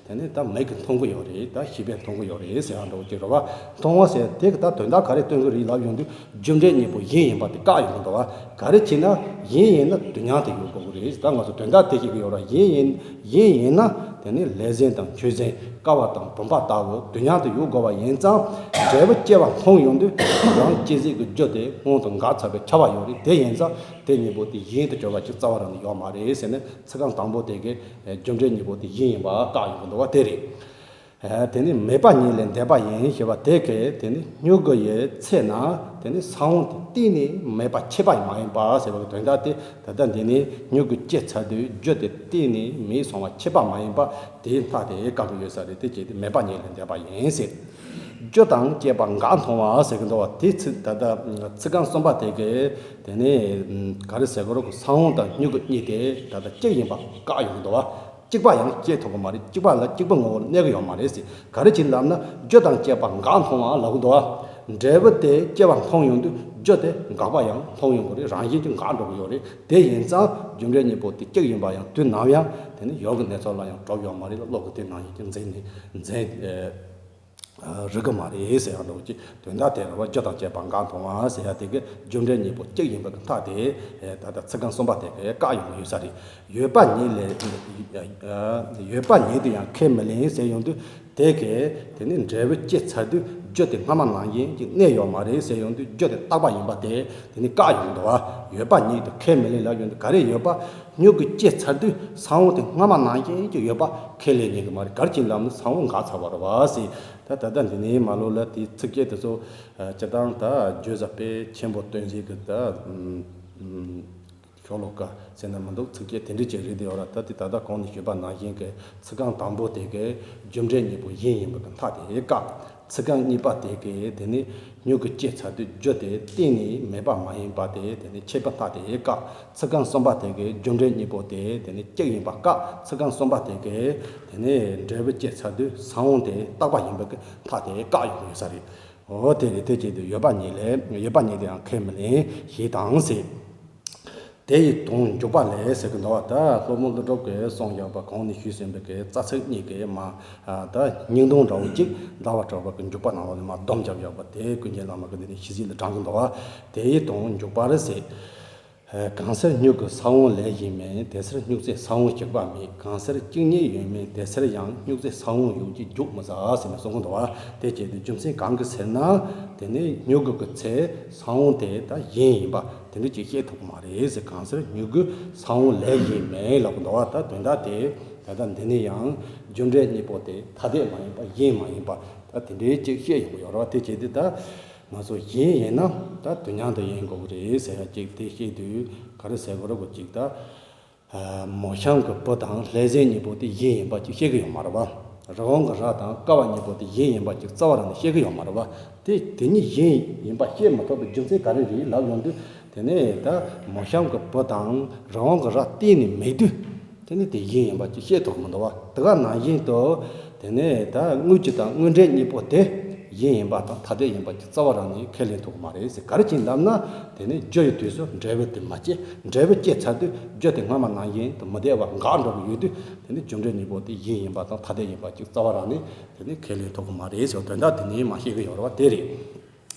དེ་ནི་ད་མིག་གིས་མཐོང་གི་ཡོད་རེད། ད་ཤེས་པས་མཐོང་གི་ཡོད་རེད་ཟེར་ཡ་འདྲ་བོ་ཅིག་རེད་བ། མཐོང་བ་ཟེར་དེ་གི་ད་དོན་དག་ག་རེ་སྟོན་གི་རེད་ལབ་ཡོང་དུས་རྒྱུ་འབྲས་གཉིས་པོ་གཞན་ཡིན་པ་དེ་བཀག་ཡོང་གི་འདུག་བ། ག་རེ་བྱས་ན་གཞན་ཡིན་ན་དུས་མཉམ་དུ་ཡོད་དགོས་ཀྱི་རེད། ད་ང་ཚོ་དོན་དག་དེ་ཤེས་ཀྱི་ཡོད་ར། གཞན་ཡིན་གཞན་ཡིན་ན་དེ་ནི་ལས་གཞན་དང་ཆོས་གཞན་ཀ་བ་དང་བུམ་པ་ལྟ་བུ་དུས་མཉམ་དུ་ཡོད་དགོས་པ་ཡིན་ཙང་འབྲས་བུ་སྐྱེ་བ་མཐོང་ཡོང་དུས་རང་སྐྱེ་གཞི་གི་རྒྱུ་དེ་སྔོན་དུ་འགག་ཚར་བའི་ཁྱབ་པ་ཡོད་རེད། དེ་ཡིན་ཙང་དེ་གཉིས་པོ་དེ་གཞན་དུ་གྱུར་པ་ཅིག་རྩ་བ་རང་ནས་ཡོད་མ་རེད་ཟེར་ནས། ཚིག་རྐང་དང་པོ་དེ་གའི་རྒྱུ་འབྲས་གཉིས་པོ་དེ་གཞན་ཡིན་པ་བཀག་ཡོང་གི་འདུག་བ། དེ་རེད། དེ་ནི་མེད་པ་ཉིད་ལས་འདས་པ་ཡིན་ཞེས་པ་དེ་གའི་དེ་ནི་མྱུ་གུ་ཡི་ཚེ་ན་དེ་ནི་ས་བོན་དེ་གཏན་ནས་མེད་པ་ཆད་པ་མ་ཡིན་པ་ཟེར་བའི་དོན་དག་དེ། ད་ལྟ་འདི་ནི་མྱུ་གུ་སྐྱེས་ཚར་དུས་རྒྱུ་དེ་གཏན་ནས་མེད་སོང་བ་ཆད་པ་མ་ཡིན་པ་དེའི་མཐའ་དེ་བཀག་གི་ཡོད་ས་རེད། དེ་བྱས་ཏེ་མེད་པ་ཉིད་ལས་འདས་པ་ཡིན་ཟེར། རྒྱུ་དང་བཅས་པ་འགག་མཐོང་བ་ཟེར་གི་འདུག་བ། དེ་ཚིག་ད་ལྟ་ཚིག་རྐང་གསུམ་པ་དེ་གའི་དེ་ནི་ག་རེ་ཟེར་དགོས་རེད་གོ། ས་བོན་དང་མྱུ་གུ་གཉིས་དེ་ད་ལྟ་གཅིག་ཡིན་པ་བཀག་ཡོང་གི་འདུག་བ། གཅིག་པ་ཡང་སྐྱེ་ཐུབ་ཀྱི་མ་རེད། གཅིག་པ་ལ་གཅིག་པ་ངོ་བོར་གནས་ཀྱི་ཡོད་མ་རེད་ཟེར། ག་རེ་བྱས་ལབ་ན། རྒྱུ་དང་བཅས་པ་འགག་མཐོང་བ་ལབ་ཀྱི་འདུག་བ། འབྲས་བུ་དེ་སྐྱེ་བ་མཐོང་ཡོང་དུས་རྒྱུ་དེ་འགག་པ་ཡང་མཐོང་ཡོང་གི་རེད། རང་བཞིན་གྱིས་འགག་འགྲོ་གི་ཡོད་རེད། དེ་ཡིན་ཙང་རྒྱུ་འབྲས་གཉིས་པོ་དེ་གཅིག་ཡིན་པ་ཡང་དུས་ནམ་ཡང་དེ་ནི་ཡོད་ཀྱི་གནས་ཚུལ་ལ་ཡང་གྲུབ་ཡོད་མ་རེད་ལ། བློ་གི་དེ་ནང་བཞིན་གྱི་འཛིན་ནས་འཛིན། རིག་གི་མ་རེད་ཟེར་ཡག་འདྲ་བོ་ཅིག་དོན་དག་དེ་རེད་བ། རྒྱུ་དང་བཅས་པ་འགག་མཐོང་བ་ཟེར་ཡག་དེ་གི་རྒྱུ་འབྲས་གཉིས་པོ་གཅིག་ཡིན་པ་གི་མཐའ་དེ། ད་ལྟ་ཚིག་རྐང་གསུམ་པ་དེ་གི་བཀག་ཡོང་གི་ཡོད་ས་རེད། ཡོད་པ་ཉིད་ལས། ཡོད་པ་ཉིད་དུ་ཡང་ཁས་མི་ལེན་ཟེར་ཡོང་དུས། དེ་གི་དེ་ནི་འབྲས་བུ་སྐྱེ་ཚར་དུས་རྒྱུ་དེ་སྔ་མ་ནང་བཞིན་གྱི་གནས་ཡོད་མ་རེད་ཟེར་ཡོང་དུས། རྒྱུ་དེ་རྟག་པ་ཡིན་པ་དེ་དེ་ནི་བཀག་ཡོང་གི་འདུག་བ། ཡོད་པ་ཉིད་དུ་ཁས་མི་ལེན་ལབ་ཡོང་དུས། ག་རེ་ཡོད་པ། མྱུ་གུ་སྐྱེ་ཚར་དུས་ས་བོན་དེ་སྔ་མ་ནང་བཞིན་གྱི་ཡོད་པ་ཁས་ལེན་ཉན་གི་མ་རེད། ག་རེ་བྱས་ལབ་ན་ས་བོན་འགག་ཚར་བ་རེད་བ་ཟེར། ད་ད་ལྟ་འདི་ནས་མ་ལོ་ལ་དེའི་ཚིགས་བཅད་དེ་ཚོ། ཨ། སྤྱིར་བཏང་ད་བརྗོད་བྱ་དཔེ་ཆེན་པོ་སྟོན་བྱེད་ཀྱི་ད། ཨམ། ཤོ་ལོ་ཀ་ཟེར་ན་མི་འདུག་ཚིགས་བཅད་དེ་འདྲ་ཅིག་རེད་དེ་ཡོད་ར། ད་དེ་ད་ལྟ་གོང་ནས་ཞུས་པ་ནང་བཞིན་གྱི་ཚིག་རྐང་དང་པོ་དེ་གི་རྒྱུ་འབྲས་གཉིས་པོ་གཞན་ཡིན་པ་གི་མཐའ་དེ་བཀག་ཚིག་རྐང་གཉིས་པ་དེ་གི་དེ་ནི་མྱུ་གུ་སྐྱེ་ཚར་དུས་རྒྱུ་དེ་གཏན་ནས་མེད་པ་མ་ཡིན་པ་དེ་དེ་ནི་ཁྱད་པར་མཐའ་དེ་བཀག་ཚིག་རྐང་གསུམ་པ་དེ་གི་རྒྱུ་འབྲས་གཉིས་པོ་དེ་དེ་ནི་གཅིག་ཡིན་པ་བཀག་ཚིག་རྐང་གསུམ་པ་དེ་གི་དེ་ནི་འབྲས་བུ་སྐྱེ་ཚར་དུས་ས་བོན་དེ་རྟག་པ་ཡིན་པ་གི་མཐའ་དེ་བཀག་ཡོང་གི་ཡོད་ས་རེད། འོ་དེ་རེད། དེ་བྱེད་དུས་ཡོད་པ་ཉིད་ལས། ཡོད་པ་ཉིད་དུ་ཡང་ཁས་མི་ལེན་ཞེས་དང་ཟེར། དེ་ཡི་དོན་འཇུག་པ་ལས་ཟེར་གི་འདུག་བ། ད་སློབ་དཔོན་ཀླུ་སྒྲུབ་ཀྱིས་གསུངས་ཡོད་པ། གོང་ནས་ཞུས་ཟིན་པའི་གི་རྩ་ཚིག་གཉིས་ཀྱི་མ། ད་སྙིང་དོན་འདྲ་བོ་གཅིག་ཟླ་བ་གྲགས་པ་གི་འཇུག་པ་ནང་ལོགས་ནས་མ་སྡོམ་བརྒྱབ་ཡོད་པ་དེ་ཀུན་མཁྱེན་བླ་མ་གི་འདི་ནས་ཤེས་གཟིགས་ལ་དྲངས་གི་འདུག་བ། དེ་ཡི་དོན་འཇུག་པ་རེད་ཟེར། གང་ཟེར་མྱུ་གུ་ས་བོན་ལས་གཞན་མིན། དེ་ཟེར་སྨྱུག་རྩེ་ས་བོན་གཅིག་པ་མེད། གང་ཟེར་གཅིག་ཉིད་ཡོད་མིན། དེ་ཟེར་ཡང་སྨྱུག་རྩེ་ས་བོན་ཡོད་ཀྱི་རྒྱུ་མི་ཟ་ཟེར་ནས་གསུང་གི་འདུག་བ། དེ་བྱས་ཏེ་རྒྱུ་མཚན་གང་གི་ཟེར་ན། དེ་ནི་མྱུ་གུ་གི་ཚེ་ས་བོན་དེ་ད་གཞན་ཡིན་པ་དེ་འདྲ་ཅིག་བཤད་ཐུབ་ཀྱི་མ་རེད་ཟེར། གང་ཟེར་མྱུ་གུ་ས་བོན་ལས་གཞན་མིན་ལབ་གི་འདུག་བ། ད་དོན་དག་དེ་ད་ལྟ་འདི་ནས་ཡང་རྒྱུ་འབྲས་གཉིས་པོ་དེ་ཐ་དད་མ་ཡིན་པ་གཞན་མ་ཡིན་པ་ད་དེ་འདྲའི་ཅིག་བཤད་ཡོང་གི་ཡོད་རེད་བ། དེ་བྱས་ཏེ་ད། ང་ཚོ་གཞན་ཡིན་ན་ད་དུས་མཉམ་དུ་ཡིན་དགོས་ཀྱི་རེད་ཟེར་ཡ་གཅིག་དེ་བཤད་དུས་ག་རེ་ཟེར་དགོས་རེད་གོ། གཅིག་ད། ཨ། མོ་གཤམ་གྱི་བུ་དང་ལྷ་གཟན་གཉིས་པོ་དེ་གཞན་ཡིན་པ་ཅིག་བཤད་ཀྱི་ཡོད་མ་རེད་བ། རི་བོང་གི་རྭ་དང་ཀ་བ་གཉིས་པོ་དེ་གཞན་ཡིན་པ་ཅིག་རྩ་བ་རང་ནས་བཤད་ཀྱི་ཡོད་མ་རེད་བ། དེ་དེ་གཉིས་གཞན་ཡིན་པ་བཤད་མི་ཐུབ་པའི་རྒྱུ་མཚན་ག་རེ་རེད་ལབ་ཡོང་དུས། དེ་ནས་ད་མོ་གཤམ་གྱི་བུ་དང་རི་བོང་གི་རྭ་གཏན་ནས་མེད་དུས། དེ་ནི་དེ་གཞན་ཡིན་པ་ཅིག་བཤད་ཐུབ་ཀྱི་མི་འདུག་བ། དེ་ག་ནང་བཞིན་དུ། དེ་ནི་ད་དངོས་གཞི་དང་དངོས་འབྲས་གཉིས་པོ་དེ་གཞན་ཡིན་པ་དང་ཐ་དད་ཡིན་པ་ཅིག་རྩ་བ་རང་ནས་ཁས་ལེན་ཐུབ་ཀྱི་མ་རེད་ཟེར། ག་རེ་བྱས་ལབ་ན། དེ་ནི་རྒྱུ་ཡི་དུས་སུ་འབྲས་བུ་དེ་མ་སྐྱེ། འབྲས་བུ་སྐྱེ་ཚར་དུས་རྒྱུ་དེ་སྔ་མ་ནང་བཞིན་དུ་མི་བདེ་བ་འགག་འགྲོ་གི་ཡོད་དུས། དེ་ནི་རྒྱུ་འབྲས་གཉིས་པོ་དེ་གཞན་ཡིན་པ་དང་ཐ་དད་ཡིན་པ་ཅིག་རྩ་བ་རང་ནས་དེ་ནི་ཁས་ལེན་ཐུབ་ཀྱི་མ་རེད་ཟེར། དོན་དག་དེ་ནི་མ་བཤད་གི་ཡོད་རེད་བ། དེ་རེད།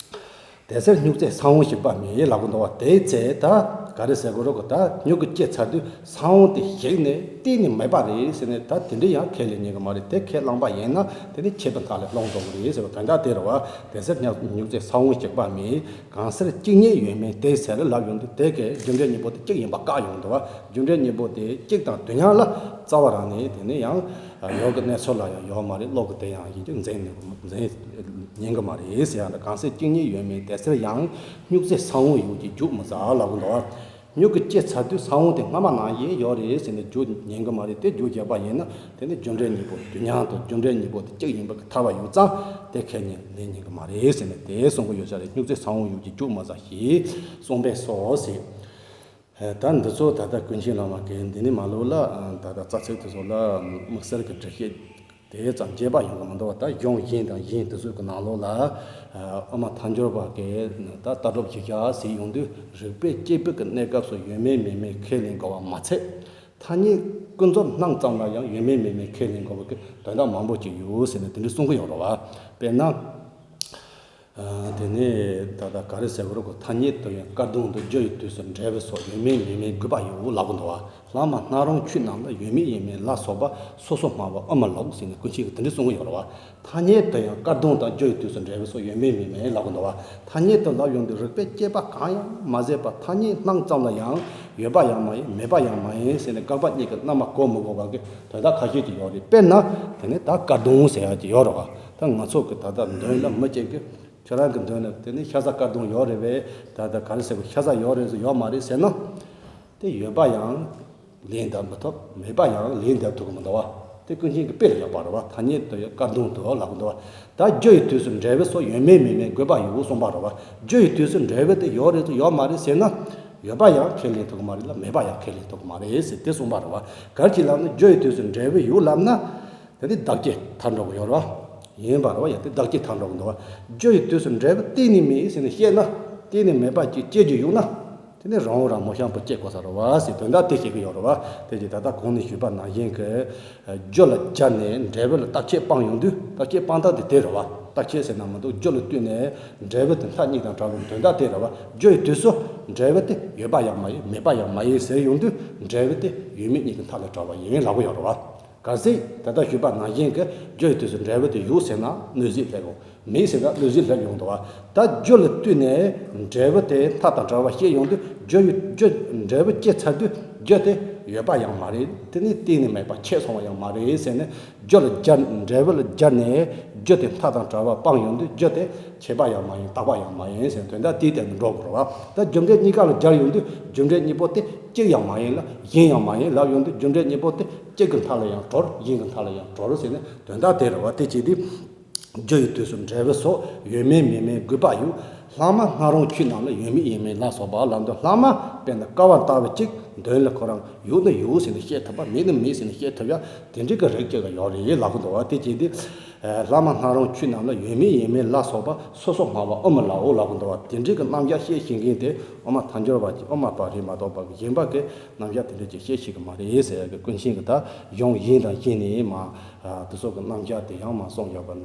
དེ་ཟེར་སྨྱུག་རྩེ་ས་བོན་ཞིག་པ་མེད་ལབ་གི་འདུག་བ། དེའི་ཚེ་ད་ག་རེ་ཟེར་དགོས་རེད་གོ། ད་མྱུ་གུ་སྐྱེ་ཚར་དུས་ས་བོན་དེ་ཞིག་ནས་གཏན་ནས་མེད་པ་རེད་ཟེར་ནས་ད་དེ་འདྲ་ཡང་ཁས་ལེན་ཉན་གི་མ་རེད། དེ་ཁས་བླངས་པ་ཡིན་ན་དེ་ནི་ཆད་པ་མཐའ་ལས་ལྷུང་འགྲོ་གི་རེད་ཟེར་བ། དོན་དག་དེ་རེད་བ། དེ་ཟེར་སྨྱུག་རྩེ་ས་བོན་ཞིག་པ་མེད། གང་ཟེར་གཅིག་ཉིད་ཡོད་མིན། དེ་ཟེར་ལབ་ཡོང་དུས་དེ་གའི་རྒྱུ་འབྲས་གཉིས་པོ་དེ་གཅིག་ཡིན་པ་བཀག་ཡོང་གི་འདུག་བ། རྒྱུ་འབྲས་གཉིས་པོ་དེ་གཅིག་དང་དུས་མཉམ་ལ་རྩ་བ་རང་ནས་དེ་ནི་ཡང་ཡོད་གི་གནས་ཚུལ་ལ་ཡང་ཡོད་མ་རེད། བློ་གི་དེ་ཡང་ཡིན་གྱི་འཛིན་ནས་འཛིན་ཉན་གི་མ་རེད་ཟེར་ཡང་ལ། གང་ཟེར་གཅིག་ཉིད་ཡོད་མིན། དེ་ཟེར་ཡང་སྨྱུག་རྩེ་ས་བོན་ཡོད་ཀྱི་རྒྱུ་མི་ཟ་ལབ་གི་འདུག་བ། མྱུ་གུ་སྐྱེ་ཚར་དུས་ས་བོན་དེ་སྔ་མ་ནང་བཞིན་ཡོད་རེད་ཟེར་ནས་རྒྱུ་ཉན་གི་མ་རེད། དེ་རྒྱུ་བྱས་པ་ཡིན་ན་དེ་ནི་རྒྱུ་འབྲས་གཉིས་པོ་དུས་མཉམ་དུ་རྒྱུ་འབྲས་གཉིས་པོ་དེ་གཅིག་ཡིན་པ་གི་ཐར་བ་ཡོད་ཙང་དེ་ཁས་ཉན་ལེན་ཉན་གི་མ་རེད་ཟེར་ནས་དེ་གསུང་གི་ཡོད་ས་རེད། སྨྱུག་རྩེ་ས་བོན་ཡོད་ཀྱི་རྒྱུ་མི་ཟ་ཞེས་གསུངས་པས་སོ་ཟེར། ད་འདི་ཚོ་ད་ལྟ་ཀུན་མཁྱེན་བླ་མ་གིས་འདི་ནས་མ་ལོག་ལ་ད་ལྟ་རྩ་ཚིག་དེ་ཚོ་ལ་དམིགས་བསལ་གྱི་འགྲེལ་བཤད་དེ་ཙམ་རྒྱས་པ་ཡོང་གི་མི་འདུག་བ། ད་གཞུང་གཞན་དང་གཞན་དེ་ཚོའི་གི་ནང་ལོགས་ལ་དབུ་མ་ཐལ་འགྱུར་བ་གིས་ད་ལྟ་གྲུབ་ཀྱི་བྱ་ཟེར་ཡོང་དུས་རིགས་པས་དཔྱད་པའི་གི་གནས་སྐབས་སུ་ཡོད་མིན་མེད་མིན་ཁས་ལེན་དགོས་པ་མ་ཚད། ཐ་སྙད་ཀུན་རྫོབ་སྣང་ཙམ་ལ་ཡང་ཡོད་མིན་མེད་མིན་ཁས་ལེན་དགོས་པའི་གི་དོན་དག་མང་པོ་ཅིག་ཡོད་ཟེར་ནས་དེ་འདྲ་གསུང་གི་ཡོད་རེད་བ། དཔེར་ན། དེ་ནས་ད་ལྟ་ག་རེ་ཟེར་དགོས་རེད་གོ། ཐ་སྙད་དུ་ཡང་སྐར་གདུང་དུ་རྒྱུ་ཡི་དུས་སུ་འབྲས་བུ་སོགས་ཡོད་མིན་མེད་མིན་དགོས་པ་ཡོད་ལབ་གི་འདུག་བ། ལྷག་མ་སྣ་རུང་ཆོས་རྣམས་ལ་ཡོད་མེད་ཡིན་མིན་ལ་སོགས་པ་སོ་སོ་སྨྲ་བ་དབུ་མ་ལོག་ཟེར་ནས་ཀུན་མཁྱེན་གྱིས་དེ་འདྲ་གསུང་གི་ཡོད་རེད་བ། ཐ་སྙད་དུ་ཡང་སྐར་གདུང་དང་རྒྱུ་ཡི་དུས་སུ་འབྲས་བུ་སོགས་ཡོད་མིན་མེད་མིན་ལབ་གི་འདུག་བ། ཐ་སྙད་དུ་ལབ་ཡོང་དུས་རིགས་པས་དཔྱད་པ་གང་ཡང་མ་ཟད་པར་ཐ་སྙད་སྣང་ཙམ་ལ་ཡང་ཡོད་པ་ཡང་མ་ཡིན་མེད་པ་ཡང་མ་ཡིན་ཟེར་ནས་བཀག་པ་གཉིས་ཀྱི་རྣམ་པ་གོ་མི་དགོས་པ་གི་དོན་དག་ཁ་ཤས་ཅིག་ཡོད་རེད། དཔེར་ན་དེ་ནས་ད་སྐར་གདུང་ཟེར་ཡག་ཅིག་ཡོད་རེད་བ། ད་ང་ཚོ་གི་ད་ལྟ་མདུན་ལ་མི་གཅིག་གིས་ཁྱོད་རང་གི་མདུན་ལ་དེ་ནས་ཤ་ཟ་སྐར་གདུང་ཡོད་རེད་པས། ད་ལྟ་ག་རེ་ཟེར་དགོས། ཤ་ཟ་ཡོད་རེད་ཟེར་ཡོད་མ་རེད་ཟེར་ན། དེ་ཡོད་པ་ཡང་ལན་འདེབས་མི་ཐུབ། མེད་པ་ཡང་ལན་འདེབས་ཐུབ་ཀྱི་མི་འདུག་བ། དེ་ཀུན་མཁྱེན་གྱི་དཔེ་ལ་བཞག་པ་རེད་བ། ཐ་སྙད་དུ་ཡང་སྐར་གདུང་དུ་ལབ་ཀྱི་འདུག་བ། ད་རྒྱུ་ཡི་དུས་སུ་འབྲས་བུ་སོགས་ཡོད་མིན་མེད་མིན་དགོས་པ་ཡོད་གསུངས་པ་རེད་བ། རྒྱུ་ཡི་དུས་སུ་འབྲས་བུ་དེ་ཡོད་རེད་ཟེར་ཡོད་མ་རེད་ཟེར་ན། ཡོད་པ་ཡང་ཁས་ལེན་ཐུབ་ཀྱི་མ་རེད་ལ། མེད་པ་ཡང་ཁས་ལེན་ཐུབ་ཀྱི་མ་རེད་ཟེར་དེ་གསུངས་པ་རེད་བ། གལ་ཆེ་ལབ་ན་རྒྱུ་ཡི་དུས་སུ་འབྲས་བུ་ཡོད་ལབ་ན། དེ་ནི་བདག་བསྐྱེད་ཐལ་འགྲོ་གི་ཡོད་རེད་བ། ཡིན་པ་རེད་བ། ཡང་དེ་བདག་བསྐྱེད་ཐལ་འགྲོ་གི་འདུག་བ། རྒྱུ་ཡི་དུས་སུ་འབྲས་བུ་གཏན་ནས་མེད་ཟེར་ནས་བཤད་ན། གཏན་ནས་མེད་པ་ཅིག་སྐྱེ་རྒྱུ་ཡོད་ན། དེ་ནི་རང་འོད་རང་མོ་ཤམ་བུ་སྐྱེ་དགོས་ས་རེད་བ་ཟེར་དོན་དག་དེ་བཤད་ཀྱི་ཡོད་རེད་བ། དེ་ཅི་ད་ལྟ་གོང་ནས་ཞུས་པ་ནང་བཞིན་གྱི། རྒྱུ་ལ་སྦྱར་ནས་འབྲས་བུ་ལ་བརྟག་དཔྱད་སྤང་ཡོང་དུས། བརྟག་དཔྱད་སྤང་སྟངས་དེ་དེ་རེད་བ། བརྟག་དཔྱད་ཟེར་ན་མི་འདུག་རྒྱུ་ལ་ལྟོས་ནས་འབྲས་བུ་དེ་མཐའ་གཉིས་དང་བྲལ་བའི་དོན་དག་དེ་རེད་བ། རྒྱུ་ཡི་དུས་སུ་འབྲས་བུ་དེ་ཡོད་པ་ཡང་མ་ཡིན། མེད་པ་ཡང་མ་ཡིན་ཟེར་ཡོང་དུས། འབྲས་བུ་དེ་ཡོད་མེད་གཉིས་ཀྱི་མཐའ་ལ་བྲལ་བ་ཡིན་ལབ་ཀྱི་ཡོད་རེད་བ། གལ་སྲིད་ད་ལྟ་ཞུས་པ་ནང་བཞིན་གྱི་རྒྱུ་ཡི་དུས་སུ་འབྲས་བུ་དེ་ཡོད་ཟེར་ན་གནོད་འཚེ་སླེབས་འོང་། མེད་ཟེར་ན་གནོད་འཚེ་སླེབས་ཡོང་འདུག་བ། ད་རྒྱུ་ལ་ལྟོས་ནས་འབྲས་བུ་དེ་མཐའ་དང་བྲལ་བ་བཤད་ཡོང་དུས། རྒྱུ་ཡི་རྒྱུ་འབྲས་བུ་སྐྱེས་ཚར་དུས་རྒྱུ་དེ་ཡོད་པ་ཡང་མ་རེད། དེ་ནི་གཏན་ནས་མེད་པ་ཆད་སོང་བ་ཡང་མ་རེད་ཟེར་ནས། རྒྱུ་ལ་སྦྱར། འབྲས་བུ་ལ་སྦྱར་ནས་རྒྱུ་དེ་མཐའ་དང་བྲལ་བ་སྤང་ཡོང་དུས། རྒྱུ་དེ་ཆད་པ་ཡང་མ་ཡིན། རྟག་པ་ཡང་མ་ཡིན་ཟེར་དོན་དག་དེའི་སྟེང་དུ་འགྲོ་དགོས་རེད་བ། ད་རྒྱུ་འབྲས་གཉིས་ཀ་ལ་སྦྱར་ཡོང་དུས། རྒྱུ་འབྲས་གཉིས་པོ་དེ་གཅིག་ཡང་མ་ཡིན་ལ། གཞན་ཡང་མ་ཡིན་ལབ་ཡོང་དུས། རྒྱུ་འབྲས་གཉིས་པོ་དེ་གཅིག་གི་མཐའ་ལ་ཡང་གྲོལ། གཞན་གྱི་མཐའ་ལ་ཡང་གྲོལ་ཟེར་ནས་དོན་དག་དེ་རེད་བ། དེ་བྱེད་དུས། རྒྱུ་ཡི་དུས་སུ་འབྲས་བུ་སོགས། ཡོད་མིན་མེད་མིན་དགོས་པ་ཡོད། ལྷག་མ་སྔ་རང་ཆོས་རྣམས་ལ། ཡོད་མེད་ཡིན་མིན་ལ་སོགས་པ་ལབ་འདུག་ལྷག་མ་དཔེར་ན་ཀ་བ་ལྟ་བུ་གཅིག་མདུན་ལ་ཁོ་རང་ཡོད་ན་ཡོད་ཟེར་ནས་བཤད་ཐུབ་པ། མེད་ན་མེད་ཟེར་ནས་བཤད་ཐུབ་ཡ་དེ་འདྲའི་གི་རིགས་གཅིག་ཡོད་རེད་ལབ་ཀྱི་འདུག་བ། དེ་བྱེད་དུས། ལྷག་མ་སྔ་རང་ཆོས་རྣམས་ལ། ཡོད་མེད་ཡིན་མིན་ལ་སོགས་པ། སོ་སོ་སྨྲ་བ་དབུ་མ་ལའོ་ལབ་ཀྱི་འདུག་བ། དེ་འདྲའི་གི་རྣམ་གཞག་བཤད་ཤེས་མཁན་དེ་དབུ་མ་ཐལ་འགྱུར་བ་གྱི་དབུ་མ་པ་རེད་མ་གཏོགས་པ་གཞན་པ་གི་རྣམ་གཞག་དེ་འདྲ་ཅིག་བཤད་ཤེས་ཀྱི་མ་རེད་ཟེར་ཡ་གི་ཀུན་མཁྱེན་གྱི་ད་གཞུང་གཞན་དང་གཞན་ནས་མ། དེ་ཚོ་གི་རྣམ་གཞག་དེ་ཡང་མ་གསུངས་ཡོད་པ།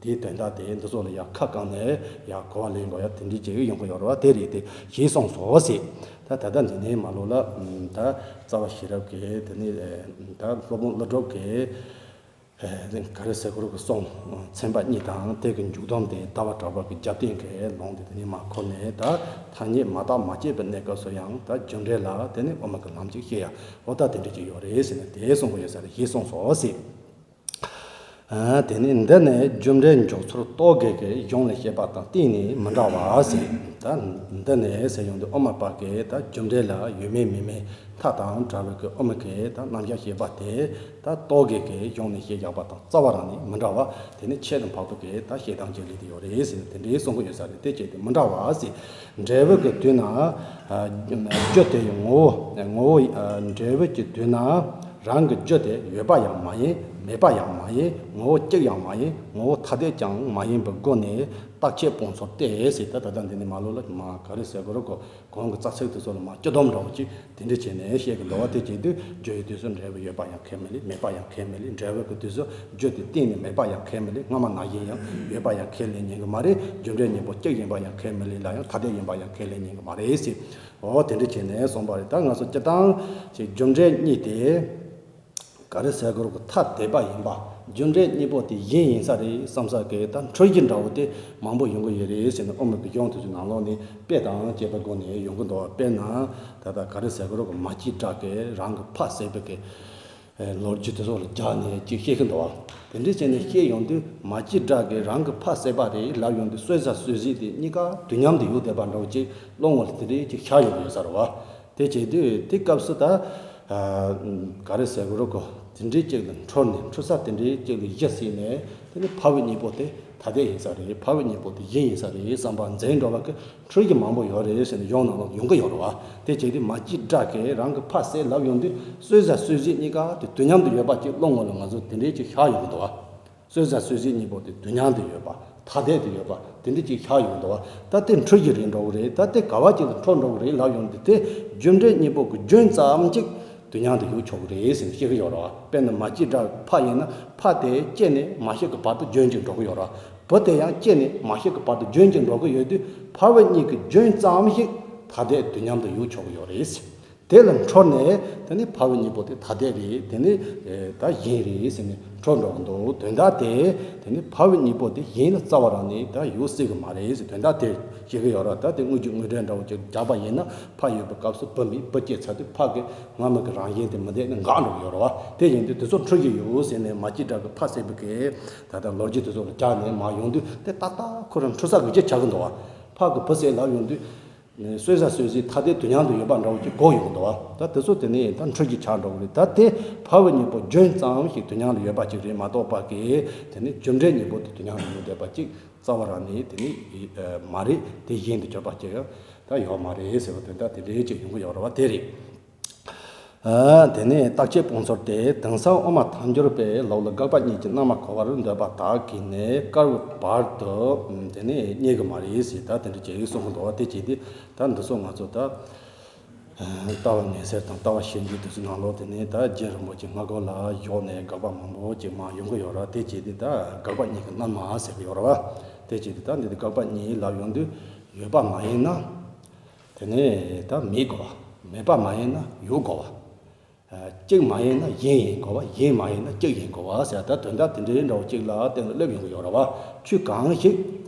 དེའི་དོན་དག་དེ་འདི་ཚོ་ལ་ཡང་ཁ་བསྐངས་ནས་ཡང་གོ་བ་ལེན་དགོས་ཡ་དེ་འདྲའི་ཅིག་ཡོང་གི་ཡོད་རེད་བ། དེ་རེད། དེ་ཞེས་གསུངས་སོ་ཟེར། ད་ད་ལྟ་འདི་ནས་མ་ལོ་ལ་ད་རྩ་བ་ཤེས་རབ་ཀྱི་དེ་ནས་ད་སློབ་དཔོན་ཀླུ་སྒྲུབ་ཀྱི་ག་རེ་ཟེར་དགོས་རེད་གི་གསུང་ཚན་པ་གཉིས་དང་། དེ་གི་མཇུག་སྡོམ་དེ་ལྟ་བ་གྲགས་པ་གི་རྒྱབ་རྟེན་གྱི་ལུང་དེ་དེ་ནས་མ་ཁོ་ནས། ད་ཐ་སྙད་མ་བརྟགས་མ་དཔྱད་པའི་གནས་སྐབས་སུ་ཡང་། ད་རྒྱུ་འབྲས་ལ་དེ་ནས་དབུ་མ་གི་ལམ་གཅིག་བཤད་ཡ། འོ་ད་དེ་འདྲ་ཅིག་ཡོད་རེད་ཟེར་ནས་དེ་གསུང་གི་ཡོད་ས་རེད། ཞེས་གསུངས་སོ་ཟེར། དེ་ནས་འདི་ནས་རྒྱུ་འབྲས་འཇོག་ཚུལ་རྟོག་གེ་གི་གཞུང་ལས་བཤད་པ་དང་གཏན་ནས་མི་འདྲ་བ་ཟེར། ད་འདི་ནས་ཟེར་ཡོང་དུས་དབུ་མ་པ་གི་ད་རྒྱུ་འབྲས་ལ་ཡོད་མེད་མེད་མེད་མཐའ་དང་བྲལ་བའི་གི་དབུ་མ་གི་ད་རྣམ་གཞག་བཤད་པ་དེ། ད་རྟོག་གེ་གི་གཞུང་ནས་བཤད་བཞག་པ་དང་རྩ་བ་རང་ནས་མི་འདྲ་བ། དེ་ནི་ཁྱད་དུ་འཕགས་པའི་གི་ད་བཤད་སྟངས་ཅིག་ལས་དེ་ཡོད་རེད་ཟེར་ནས་དེ་འདྲའི་གསུང་གི་ཡོད་ས་རེད། དེ་བྱས་ཏེ་མི་འདྲ་བ་ཟེར། འབྲས་བུ་གི་དུས་ན་རྒྱུ་དེ་ཡི་ངོ་བོ། ངོ་བོ། འབྲས་བུ་གི་དུས་ན་རང་གི་རྒྱུ་དེ་ཡོད་པ་ཡང་མ་ཡིན། མེད་པ་ཡང་མ་ཡིན། ངོ་བོ་གཅིག་ཡང་མ་ཡིན། ངོ་བོ་ཐ་དད་ཀྱང་མ་ཡིན་པའི་སྒོ་ནས་བརྟག་དཔྱད་སྤོང་ཚུལ་ཏེ་ཟེར། ད་ད་ལྟ་འདི་ནས་མ་ལོ་ལ་མ་ག་རེ་ཟེར་དགོས་རེད་གོ། གོང་གི་རྩ་ཚིག་དེ་ཚོ་ལ་མ་སྤྱི་སྡོམ་འདྲ་བོ་ཅིག་དེ་འདྲ་བྱས་ནས་བཤད་ཀྱི་འདུག་བ། དེ་བྱེད་དུས་རྒྱུ་ཡི་དུས་སུ་འབྲས་བུ་ཡོད་པ་ཡང་ཁས་མི་ལེན། མེད་པ་ཡང་ཁས་མི་ལེན། འབྲས་བུ་གི་དུས་སུ་རྒྱུ་དེ་གཏན་ནས་མེད་པ་ཡང་ཁས་མི་ལེན། སྔ་མ་ནང་བཞིན་ཡང་ཡོད་པ་ཡང་ཁས་ལེན་ཉན་གྱི་མ་རེད། རྒྱུ་འབྲས་གཉིས་པོ་གཅིག་ཡིན་པ་ཡང་ཁས་མི་ལེན་ལ། ཡང་ཐ་དད་ཡིན་པ་ཡང་ཁས་ལེན་ཉན་གྱི་མ་རེད་ཟེར། འོ་དེ་འདྲ་བྱས་ནས་གསུངས་པ་རེད། ད་ང་ཚོ་སྤྱིར་བཏང་ཅིག་རྒྱུ་འབྲས་གཉིས་དེ། ག་རེ་ཟེར་དགོས་རེད་གོ། ཐ་དད་པ་ཡིན་པ། རྒྱུ་འབྲས་གཉིས་པོ་དེ་གཞན་ཡིན་ས་རེད་བསམ་ས་གི་ད་འཁྲུལ་གཞི་འདྲ་བོ་དེ་མང་པོ་ཡོང་གི་ཡོད་རེད་ཟེར་ནས་དབུ་མ་གི་གཞུང་དེ་ཚོའི་ནང་ལོགས་ནས་དཔེ་དང་བཅས་པའི་སྒོ་ནས་ཡོང་གི་འདུག་དཔེར་ན་ད་ལྟ་ག་རེ་ཟེར་དགོས་རེད་གོ། མ་སྐྱེས་དགྲ་གིས་རང་གི་ཕ་བསད་པའི་གི་ལོ་རྒྱུས་དེ་ཚོ་ལ་སྦྱར་ནས་ཅིག་བཤད་གི་འདུག་དེ་འདྲ་བྱས་ནས་བཤད་ཡོང་དུས། མ་སྐྱེས་དགྲ་གིས་རང་གི་ཕ་བསད་པ་རེད་ལབ་ཡོང་དུས། གསོད་བྱ་གསོད་བྱེད་དེ་གཉིས་ཀ་དུས་མཉམ་དུ་ཡོད་བསྡད་པ་འདྲ་བོ་ཅིག་བློ་ངོ་ལ་དེ་འདྲའི་ཅིག་ཤར་ཡོང་གི་ཡོད་ས་རེད་བ། དེ་བྱེད་དུས་དེ་སྐབས་སུ་ད་ག་རེ་ཟེར་དགོས་རེད་གོ། དེ་འདྲའི་ཅིག་ལ་འཁྲུལ་ནས། འཁྲུལ་ས་དེ་འདྲའི་ཅིག་ལ་གཞི་བཟུང་ནས། དེ་ནི་འཕགས་པའི་གཉིས་པོ་དེ་ཐ་དད་ཡིན་ས་རེད། འཕགས་པའི་གཉིས་པོ་དེ་གཞན་ཡིན་ས་རེད་བསམ་པ་འཛིན་འགྲོ་བ་གི་འཁྲུལ་གཞི་མང་པོ་ཡོད་རེད་ཟེར་ནས་གཞུང་ནང་ལ་ཡོང་གི་ཡོད་རེད་བ། དེ་བྱེད་དུས་མ་སྐྱེས་དགྲ་གིས་རང་གི་ཕ་བསད་ལབ་ཡོང་དུས། གསོད་བྱ་གསོད་བྱེད་གཉིས་ཀ་དེ་དུས་མཉམ་དུ་ཡོད་པ་ཅིག་བློ་ངོ་ལ་ང་ཚོ་དེ་འདྲའི་ཅིག་ཤར་ཡོང་གི་འདུག་བ། གསོད་བྱ་གསོད་བྱེད་གཉིས་པོ་དེ་དུས་མཉམ་དུ་ཡོད་པ། ཐ་དད་དུ་ཡོད་པ་དེ་འདྲ་ཅིག་ཤར་ཡོང་འདུག་བ། ད་དེ་འཁྲུལ་གཞི་རེད་འགྲོ་གི་རེད། ད་དེ་ག་བ་ཅིག་ལ་འཁྲུལ་འགྲོ་གི་རེད་ལབ་ཡོང་དུས། དེ་རྒྱུ་འབྲས་གཉིས་པོ་གི་རྒྱུན་ཙམ་ཅིག་དུས་མཉམ་དུ་ཡོད་ཆོག་གི་རེད་ཟེར་ནས་བཤད་གི་ཡོད་རེད་བ། དཔེར་ན་མ་སྐྱེས་དགྲ་ཕ་ཡིན་ན། ཕ་དེ་སྐྱེས་ནས་མ་སྐྱེས་ཀྱི་བར་དུ་རྒྱུན་གཅིག་འགྲོ་གི་ཡོད་རེད་བ། བུ་དེ་ཡང་སྐྱེས་ནས་མ་སྐྱེས་ཀྱི་བར་དུ་རྒྱུན་གཅིག་འགྲོ་གི་ཡོད་དུས། འཕགས་པའི་གཉིས་ཀྱི་རྒྱུན་ཙམ་ཞིག་ཐ་དད་དུས་མཉམ་དུ་ཡོད་ཆོག་གི་ཡོད་རེད། དེ་ལ་འཁྲུལ་ནས་དེ་ནི་འཕགས་པའི་གཉིས་པོ་དེ་ཐ་དད་རེད། དེ་ནི་ད་གཞན་རེད་ཟེར་ནས་འཁྲུལ་འགྲོ་གི་འདུག་དོན་དག་དེ་དེ་ནི་འཕགས་པའི་གཉིས་པོ་དེ་གཞན་ལ་རྩ་བ་རང་ནས་ད་ཡོད་སྲིད་གི་མ་རེད་ཟེར། དོན་དག་དེ་བཤད་གི་ཡོད་རེད། ད་དེ་དངོས་རྒྱུ་དངོས་འབྲེལ་འདྲ་བོ་ཅིག་རྒྱག་པ་ཡིན་ན། ཕ་ཡོད་པའི་སྐབས་སུ་བུ་མེད། བུ་སྐྱེས་ཚར་དུས་ཕ་གི་སྔ་མ་གི་རང་བཞིན་དེ་མི་བསྡད་ནས་འགག་འགྲོ་གི་ཡོད་རེད་བ། དེ་ཡིན་དུས་དེ་ཚོ་འཁྲུལ་གཞི་ཡོད་ཟེར་ནས་མ་སྐྱེས་དགྲ་གི་ཕ་བསད་པའི་གི་ད་ལྟ་ལོ་རྒྱུས་དེ་ཚོ་ལ་སྦྱར་ནས་མ་ཡོང་དུས། དེ་ཏག་ཏག་ཁོ་རང་འཁྲུལ་ས་གི་རྒྱུ་ཆགས་གི་འདུག་བ། ཕ་གི་བུ་བསད་ལབ་ཡོང་དུས། གསོད་བྱ་གསོད་བྱེད་ཐ་དད་དུས་མཉམ་དུ་ཡོད་པ་འདྲ་བོ་ཅིག་གོ་ཡོང་གི་འདུག་བ། ད་དེ་ཚོ་དེ་ནས་ད་འཁྲུལ་གཞི་ཆགས་འགྲོ་གི་རེད། ད་དེ་འཕགས་པའི་གཉིས་པོ་རྒྱུན་ཙམ་ཞིག་དུས་མཉམ་དུ་ཡོད་པ་ཅིག་རེད་མ་གཏོགས་པ་གི། དེ་ནི་རྒྱུ་འབྲས་གཉིས་པོ་དེ་དུས་མཉམ་དུ་ཡོད་བསྡད་པ་ཅིག་རྩ་བ་རང་ནས་དེ་ནི་མ་རེད། དེ་གཞན་དུ་གྱུར་པ་ཅིག་ཡང་ ད་ཡོད་མ་རེད་ཟེར་བ་དེ་འདྲ་དེ་འདྲའི་ཅིག་ཡོང་གི་ཡོད་རེད་བ། དེ་རེད། ཨ། དེ་ནས་རྟག་ཆད་སྤོང་ཚུལ་ཏེ། དེང་སང་དབུ་མ་ཐལ་འགྱུར་པས་ལུགས་ལ་དགག་པ་གཉིས་ཀྱི་རྣམ་པ་གོ་བར་འདོད་པ་དག་གིས་ནི་བསྐལ་པའི་བར་དུ་དེ་ནས་རྙེད་ཀྱི་མ་རེད་ཟེར། ད་དེ་འདྲ་ཅིག་གསུང་གི་འདུག་བ། དེ་བྱས་ཏེ་ད་འདི་ཚོ་ང་ཚོ་ད་ལྟ་བ་ངན་སེལ་དང་ལྟ་བ་ཤེས་འགྱུར་དེ་ཚོའི་ནང་ལོགས་དེ་ནས་ད་རྗེ་རིན་པོ་ཆེ་སྔ་རྒོལ་ལ་ཞོག་ནས་དགག་པ་མང་པོ་ཅིག་མར་ཡོང་གི་ཡོད་རེད། དེ་བྱས་ཏེ་ད་དགག་པ་གཉིས་ཀྱི་རྣམ་པ་ཟེར་གྱི་ཡོད་རེད་བ། དེ་བྱས་ཏེ་ད་འདི་དགག་པ་གཉིས་ལབ་ཡོང་དུས་ཡོད་པ་མ་ཡིན་ན། དེ་ནས་ད་མེད་དགོས་པ། མེད་པ་མ་ཡིན་ན་ཡོད་དགོས་པ། ཨ། གཅིག་མ་ཡིན་ན་གཞན་ཡིན་དགོས་པ། གཞན་མ་ཡིན་ན་གཅིག་ཡིན་དགོས་པ་ཟེར། ད་དོན་དག་དེ་འདྲའི་འདྲ་བོ་གཅིག་ལ་གཏན་ལ་སླེབས་ཡོང་གི་ཡོད་རེད་བ། ཆོས་གང་ཞིག་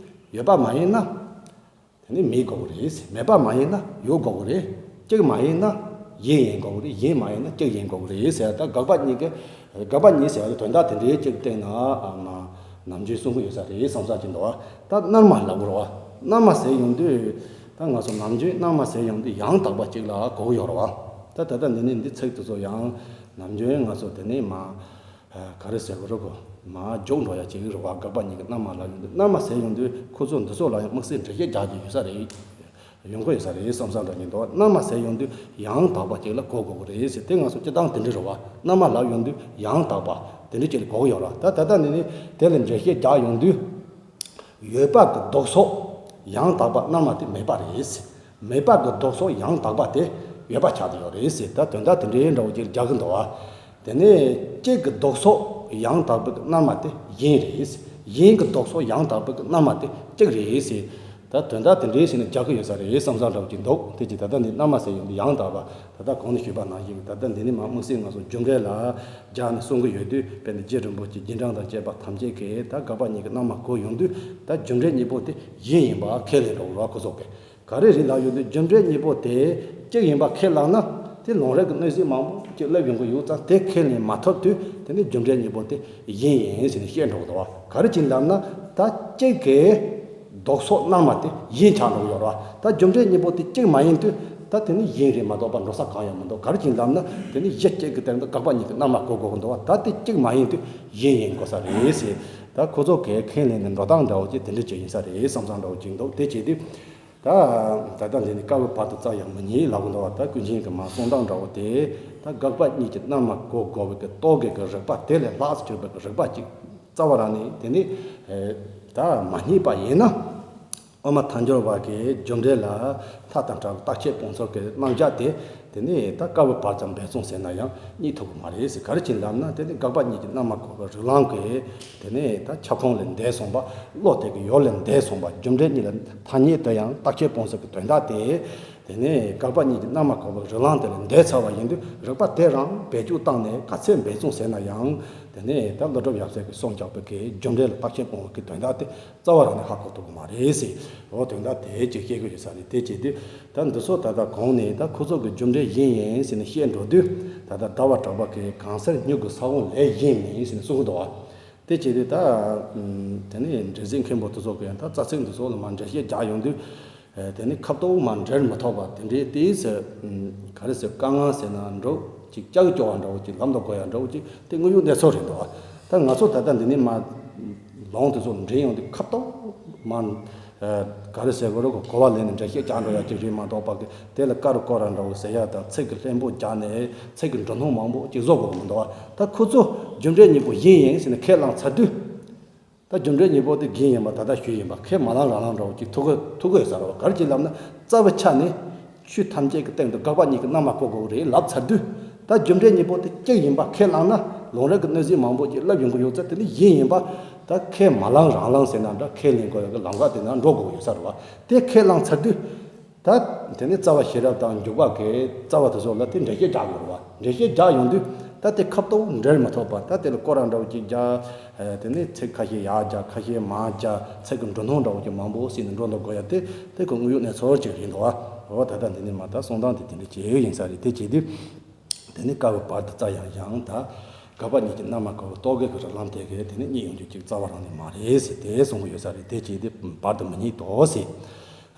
ཡོད་པ་མ་ཡིན་ན་དེ་ནི་མེད་དགོས་ཀྱི་རེད། མེད་པ་མ་ཡིན་ན་ཡོད་དགོས་ཀྱི་རེད། གཅིག་མ་ཡིན་ན་གཞན་ཡིན་དགོས་ཀྱི་རེད། གཞན་མ་ཡིན་ན་གཅིག་ཡིན་དགོས་ཀྱི་རེད་ཟེར། ད་དགག་པ་གཉིས་ཀྱི་དགག་པ་གཉིས་ཟེར་བ་དེ་དོན་དག་དེ་འདྲའི་གཅིག་སྟེང་ན་ཨ་མ་ནམ་རྒྱུན་གསུང་གི་ཡོད་ས་རེད་བསམ་ས་ཅིག་འདུག་བ། ད་རྣལ་མ་ལབ་དགོས་རེད་བ། རྣལ་མ་ཟེར་ཡོང་དུས་ད་ང་ཚོ་ནམ་རྒྱུན་རྣལ་མ་ཟེར་ཡོང་དུས་ཡང་དག་པ་གཅིག་ལ་གོ་གི་ཡོད་རེད་བ། ད་ད་ལྟ་འདི་ནས་འདི་ཚིག་དེ་ཚོ་ཡང་ནམ་རྒྱུན་ང་ཚོ་དེ་ནས་མ་ག་རེ་ཟེར་དགོས་རེད་གོ། མ་འཇོག་འགྲོ་ཡ་གཅིག་རེད་བ། དགག་པ་གཉིས་ཀྱི་རྣལ་མ་ལབ་ཡོང་དུས་རྣལ་མ་ཟེར་ཡོང་དུས་ཁོ་ཚོ་འདི་ཚོ་ལ་ཡང་དམིགས་བསལ་འགྲེལ་བཤད་རྒྱག་རྒྱུ་ཡོད་ས་རེད། ཡོང་གི་ཡོད་ས་རེད་བསམ་བསམ་འདྲ་ཉིད་འདུག་རྣལ་མ་ཟེར་ཡོང་དུས་ཡང་དག་པ་གཅིག་ལ་གོ་དགོས་ཀྱི་རེད་ཟེར། དེ་ང་ཚོ་སྤྱིར་བཏང་དེ་འདྲ་རེད་བ། རྣལ་མ་ལབ་ཡོང་དུས་ཡང་དག་པ་དེ་འདྲ་གཅིག་ལ་གོ་གི་ཡོད་རེད། ད་ད་ལྟ་འདི་ནི་དེ་ལ་འགྲེལ་བཤད་རྒྱག་ཡོང་དུས། ཡོད་པ་གི་ལྡོག་ཕྱོགས་ཡང་དག་པ་རྣལ་མ་དེ་མེད་པ་རེད། མེད་པ་གི་ལྡོག་ཕྱོགས་ཡང་དག་པ་དེ་ཡོད་པ་ཆགས་ཀྱི་ཡོད་རེད་ཟེར། ད་དོན་དག་དེ་འདྲའི་འདྲ་བོ་ཅིག་རྒྱག་གི་འདུག་བ། དེ་ནས་གཅིག་གི་ལྡོག་ཕྱོགས་ཡང་དག་པའི་རྣལ་མ་དེ་གཞན་རེད། གཞན་གྱི་ལྡོག་ཕྱོགས་ཡང་དག་པའི་རྣལ་མ་དེ་གཅིག་རེད་ཟེར། ད་དོན་དག་དེ་འདྲའི་ཞིག་ནས་རྒྱག་གི་ཡོད་ས་རེད་བསམ་བསམ་འདྲ་བོ་ཅིག་འདུག་དེ་ཅི་ད་ལྟ་འདི་རྣལ་མ་ཟེར་ཡོང་དུས་ཡང་དག་པ། ད་ལྟ་གོང་ནས་ཞུས་པ་ནང་བཞིན་ད་ལྟ་འདི་ནི་མ་དམིགས་བསལ་ང་ཚོ་རྒྱུ་འབྲས་ལ་སྦྱར་ནས་གསུང་གི་ཡོད་དུས། དཔེར་ན་རྗེ་རིན་པོ་ཆེ་རྗེས་འབྲང་དང་བཅས་པ་ཐམས་ཅད་ཀྱིས་ད་དགག་པ་གཉིས་ཀྱི་རྣལ་མ་གོ་ཡོང་དུས་ད་རྒྱུ་འབྲས་གཉིས་པོ་དེ་གཞན་ཡིན་པ་ཁས་ལེན་འགྲོ་གི་རེད་བ། ཁོ་ཚོ་གིས་ག་རེ་རེད་ལབ་ཡོང་དུས་རྒྱུ་འབྲས་གཉིས་པོ་དེ་གཅིག་ཡིན་པ་ཁས་བླངས་ན་དེ་ལུང་རིགས་ཀྱི་གནས་ཚུལ་མང་པོ་ཅིག་སླེབས་ཡོང་གི་ཡོད་ཙང་། དེ་ཁས་ལེན་མ་ཐུབ་དུས་དེ་ནི་རྒྱུ་འབྲས་གཉིས་པོ་དེ་གཞན་ཡིན་ཟེར་ནས་བཤད་འགྲོ་གི་འདུག་བ། ག་རེ་བྱས་ལབ་ན་ད་གཅིག་གི་ལྡོག་ཕྱོགས་རྣལ་མ་དེ་གཞན་ཆགས་འགྲོ་གི་ཡོད་རེད་བ། ད་རྒྱུ་འབྲས་གཉིས་པོ་དེ་གཅིག་མ་ཡིན་དུས་ད་དེ་ནི་གཞན་རེད་མ་གཏོགས་པ་འགྲོ་ས་གང་ཡང་མི་འདུག་ག་རེ་བྱས་ལབ་ན་དེ་ནི་གཞི་གཅིག་གི་སྟེང་དུ་དགག་པ་གཉིས་ཀྱི་རྣལ་མ་གོ་དགོས་ཀྱི་འདུག་བ། ད་དེ་གཅིག་མ་ཡིན་དུས་གཞན་ཡིན་དགོས་ས་རེད་ཟེར། ད་ཁོ་ཚོ་གིས་ཁས་ལེན་ནས་འགྲོ་སྟངས་འདྲ་བོ་ཅིག་དེ་འདྲ་ཅིག་ཡིན་ས་རེད་བསམ་བསམ་འདྲ་བོ་ཅིག་འདུག་དེ་བྱས་དུས་ད་ད་འདི་ནི་བསྐལ་པའི་བར་དུ་རྩ་ཡང་མི་རྙེད་ལབ་ཀྱི་འདུག་བ། ད་ཀུན་མཁྱེན་གྱི་མ་གསུང་སྟངས་འདྲ་བོ་དེ་ད་དགག་པ་གཉིས་ཀྱི་རྣལ་མ་གོ་དགོས་པའི་གི་རྟོག་གེ་གི་རིགས་པ་དེ་ལས་ལྷག་གྱུར་པའི་གི་རིགས་པ་ཅིག་རྩ་བ་རང་ནས་དེ་ནི་ད་མ་རྙེད་པ་ཡིན་ན། དབུ་མ་ཐལ་འགྱུར་བ་གིས་རྒྱུ་འབྲས་ལ་ཐལ་དང་བྲལ་བའི་རྟག་ཆད་སྤོང་ཚུལ་གྱི་རྣམ་གཞག་དེ་དེ་ནི་ད་བསྐལ་པའི་བར་ཙམ་འབད་བརྩོན་ཟེར་ན་ཡང་རྙེད་ཐུབ་ཀྱི་མ་རེད་ཟེར། ག་རེ་བྱས་ལབ་ན་དེ་ནི་དགག་པ་གཉིས་ཀྱི་རྣལ་མ་གོ་བའི་རིགས་ལམ་གྱི་དེ་ནི་ད་ཁྱབ་ཁོངས་ལས་འདས་སོང་བ། བློ་དེ་གི་ཡུལ་ལས་འདས་སོང་བ། རྒྱུ་འབྲས་གཉིས་ལ་ཐ་སྙད་དུ་ཡང་རྟག་ཆད་སྤོང་ཚུལ་གྱི་དོན་དག་དེ་དེ་ནི་དགག་པ་གཉིས་ཀྱི་རྣལ་མ་གོ་བའི་རིགས་ལམ་དེ་ལས་འདས་ཚར་བ་ཡིན་དུས། རིགས་པ་དེ་རང་བེད་སྤྱོད་བཏང་ནས་ག་ཚད་འབད་བརྩོན་ཟེར་ན་ཡང་དེ་ནི་ད་ཀླུ་སྒྲུབ་ཡབ་སྲས་ཀྱིས་གསུངས་བཞག་པའི་གི་རྒྱུ་འབྲས་ལ་རྟག་ཆད་སྤོང་བའི་གི་དོན་དག་དེ་རྩ་བ་རང་ནས་ཧ་གོ་ཐུབ་ཀྱི་མ་རེད་ཟེར། འོ་དོན་དག་དེ་ཅིག་བཤད་ཀྱི་ཡོད་ས་རེད། དེ་བྱེད་དུས་ད་འདི་ཚོ་ད་ལྟ་གོང་ནས་ད་ཁོ་ཚོ་གི་རྒྱུ་འབྲས་གཞན་ཡིན་ཟེར་ནས་བཤད་འགྲོ་དུས། ད་ལྟ་ཟླ་བ་གྲགས་པ་གིས་གང་ཟེར་སྨྱུག་གི་ས་བོན་ལས་གཞན་མིན་ཟེར་ནས་གསུང་གི་འདུག་བ། དེ་བྱེད་དུས་ད་དེ་ནས་འགྲེལ་བཤད་མཁན་པོ་དེ་ཚོ་གིས་ཡང་ད་རྩ་ཚིག་འདི་ཚོ་ལ་མར་འགྲེལ་བཤད་རྒྱག་ཡོང་དུས། དེ་ནི་ཁ་ཐོག་མར་འགྲེལ་མི་ཐུབ་པ་དེ་འདྲའི་དེའི་ཟེར། ག་རེ་ཟེར། དཀའ་ངལ་ཟེར་ན་འགྲོ་ཅིག་ལྕགས་ཀྱོག་པ་འདྲ་བོ་ཅིག་ལམ་དུ་འགྲོ་ཡ་འདྲ་བོ་ཅིག་དེ་དངོས་ཡོད་གནས་ཚུལ་རེད་འདུག་བ། ད་ང་ཚོ་ད་ལྟ་འདི་ནས་མར་ལུང་དེ་ཚོ་འདྲེན་ཡོང་དུས་ཁ་ཐོག་མར་ག་རེ་ཟེར་དགོས་རེད་གོ། གོ་བ་ལེན་ནས་འགྲེལ་བཤད་རྒྱག་འགྲོ་ཡ་ཅིག་རེད་མ་གཏོགས་པ་གི་དེ་ལ་ཀ་རུ་སྐོར་ར་འདྲ་བོ་ཟེར་ཡ་དང་ཚིག་གི་ལྷན་པོ་རྒྱག་ནས་ཚིག་གི་འབྲི་སྣོན་མང་པོ་ཅིག་བཟོ་དགོས་ཀྱི་མི་འདུག་བ། ད་ཁོ་ཚོ་རྒྱུ་འབྲས་གཉིས་པོ་གཞན་ཡིན་ཟེར་ནས་ཁས་བླངས་ཚར་དུས། ད་རྒྱུ་འབྲས་གཉིས་པོ་དེ་གཞན་ཡིན་པ་ད་ལྟ་ཞུས་ཡིན་པ་ཁས་མ་བླངས་རང་བླངས་འདྲ་བོ་ཅིག་ཐུག་གི་ཐུག་གི་ཡོད་ས་རེད་བ། ག་རེ་བྱས་ལབ་ན་རྩ་བའི་ཆ་ནས་ཆོས་ཐམས་ཅད་ཀྱི་སྟེང་དུ་དགག་པ་གཉིས་ཀྱི་རྣལ་མ་གོ་དགོས་རེད་ལབ་ཚར་དུས། ད་རྒྱུ་འབྲས་གཉིས་པོ་དེ་གཅིག་ཡིན་པ་ཁས་བླངས་ན་ལུང་རིགས་ཀྱི་གནས་ཚུལ་མང་པོ་ཅིག་སླེབས་ཡོང་གི་ཡོད་ཚེ་དེ་ནི་གཞན་ཡིན་པ་ད་ཁས་མ་བླངས་རང་བླངས་ཟེར་ན་འདྲ་ཁས་ལེན་དགོས་ཡ་གི་ལམ་ཁ་དེ་ན་འགྲོ་དགོས་ཡོད་ས་རེད་བ། དེ་ཁས་བླངས་ཚར་དུས། ད་དེ་ནས་རྩ་བ་ཤེས་རབ་དང་འཇུག་པ་གི་རྩ་བ་དེ་ཚོ་ལ་དེ་འགྲེལ་བཤད་རྒྱག་དགོས་རེད་བ། འགྲེལ་བཤད་རྒྱག་ཡོང་དུས་ད་དེ་ཁ་ཐོག་འགྲེལ་མི་ཐུབ་པ། ད་དེ་ལ་སྐོར་ར་འདྲ་བོ་ཅིག་རྒྱག་དེ་ནས་ཚིག་ཁ་ཤས་ཡར་རྒྱག་ཁ་ཤས་མར་རྒྱག་ཚིག་གི་འབྲི་སྣོན་འདྲ་བོ་ཅིག་མང་པོ་ཟིན་ནས་འགྲོ་འདུག་དགོས་ཡ་དེ་དེ་ཁོ་དངོས་ཡོད་གནས་ཚུལ་ཅིག་རེད་འདུག་བ། འོ་ད་ལྟ་འདི་ནས་མ་ད་གསུང་སྟངས་དེ་དེ་འདྲ་བྱེད་ཡོད་ཡིན་ས་རེད། དེ་བྱེད་དུས་དེ་ནས་བསྐལ་པའི་བར་དུ་རྩ་ཡང་ཡང་ད་དགག་པ་གཉིས་ཀྱི་རྣལ་མ་གོ་བའི་རྟོག་གེ་གི་རིགས་ལམ་དེ་གས་དེ་ནས་རྙེད་ཡོང་རྒྱུ་ཅིག་རྩ་བ་རང་ནས་མ་རེད་ཟེར་དེ་གསུང་གི་ཡོད་ས་རེད། དེ་བྱེད་དུས་བར་དུ་མི་རྙེད་དོ་ཟེར།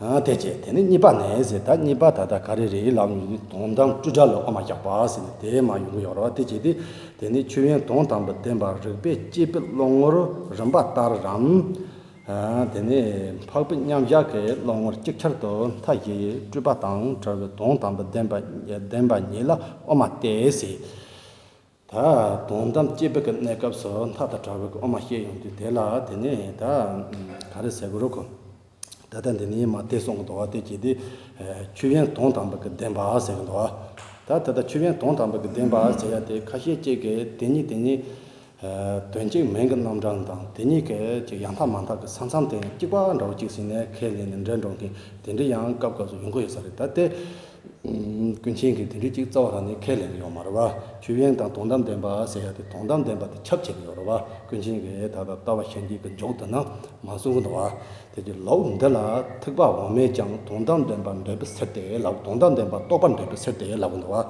ཨ། དེ་བྱས་དེ་ནས་གཉིས་པ་ནས་ཟེར། ད་གཉིས་པ་ད་ལྟ་ག་རེ་རེད་ལབ་ཡོང་དུས་དོན་དམ་སྤྲོས་བྲལ་ལ་དབུ་མ་བཞག་པ་ཟེར་ནས་དེ་མར་ཡོང་གི་ཡོད་རེད་བ། དེ་བྱས་དུས་དེ་ནས་ཆོས་དབྱིངས་དོན་དམ་པར་བདེན་པ་རིགས་པས་དཔྱད་པའི་བློ་ངོར་རིམ་པ་ལྟར་རམ། དེ་ནས་འཕགས་པའི་མཉམ་གཞག་གི་བློ་ངོར་ཅིག་ཆར་དུ་མཐའ་བཞིའི་སྤྲོས་པ་དང་བྲལ་བའི་དོན་དམ་པའི་བདེན་པ་བདེན་པ་ཉིད་ལ་དབུ་མ་སྟེ་ཟེར། ད་དོན་དམ་དཔྱད་པའི་གི་གནས་སྐབས་སུ་མཐའ་དང་བྲལ་བའི་གི་དབུ་མ་བཤད་ཡོང་དུས་དེ་ལ་དེ་ནས་ད་ག་རེ་ཟེར་དགོས་རེད་གོ། ད་ལྟ་འདི་ནས་མ་དེ་གསུང་གི་འདུག་བ། དེ་བྱས་ཏེ་ཆོས་དབྱིངས་དོན་དམ་པའི་གི་བདེན་པ་ཟེར་གི་འདུག་བ། ད་ད་ལྟ་ཆོས་དབྱིངས་དོན་དམ་པའི་གི་བདེན་པ་ཟེར་ཡ་དེ་ཁ་ཤས་ཅིག་གིས་དེ་ཉིད་དེ་ཉིད་དོན་གཅིག་མིང་གི་རྣམ་གྲངས་དང་དེ་གཉིས་ཀྱི་ཅིག་ཡང་དག་མ་དག་གི་ས་མཚམས་དེ་ཡང་གཅིག་པ་འདྲ་བོ་ཅིག་ཟིན་ནས་ཁས་ལེན་ནས་འགྲེལ་འགྲོ་མཁན་དེ་འདྲ་ཡང་སྐབས་སྐབས་སུ་ཡོང་གི་ཡོད་ས་རེད། ད་དེ་ཀུན་མཁྱེན་གྱིས་དེ་འདྲ་ཅིག་རྩ་བ་རང་ནས་ཁས་ལེན་གི་ཡོད་མ་རེད་བ། ཆོས་དབྱིངས་དང་དོན་དམ་བདེན་པ་ཟེར་ཡ་དེ་དོན་དམ་བདེན་པ་དེ་ཁྱབ་བྱེད་ཀྱི་ཡོད་རེད་བ། ཀུན་མཁྱེན་གྱིས་ད་ལྟ་ལྟ་བ་གཞན་གྱིས་ཀྱི་མཇུག་ཏུ་ན་མ་གསུང་གི་འདུག་བ། དེ་ཀྱི་ལུགས་འདི་ལ་ཐེག་པ་འོག་མས་ཀྱང་དོན་དམ་བདེན་པར་འདོད་པའི་ཕྱིར་ཏེ་ལབ། དོན་དམ་བདེན་པ་རྟོགས་པར་འདོད་པའི་ཕྱིར་ཏེ་ལབ་གི་འདུག་བ།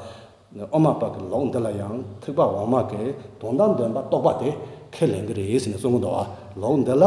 དབུ་མ་པ་གི་ལུགས་འདི་ལ་ཡང་ཐེག་པ་འོག་མ་གིས་དོན་དམ་བདེན་པ་རྟོགས་པ་དེ་ཁས་ལེན་གི་རེད་ཟེར་ནས་གསུང་གི་འདུག་བ། ལུགས་འདི་ལ་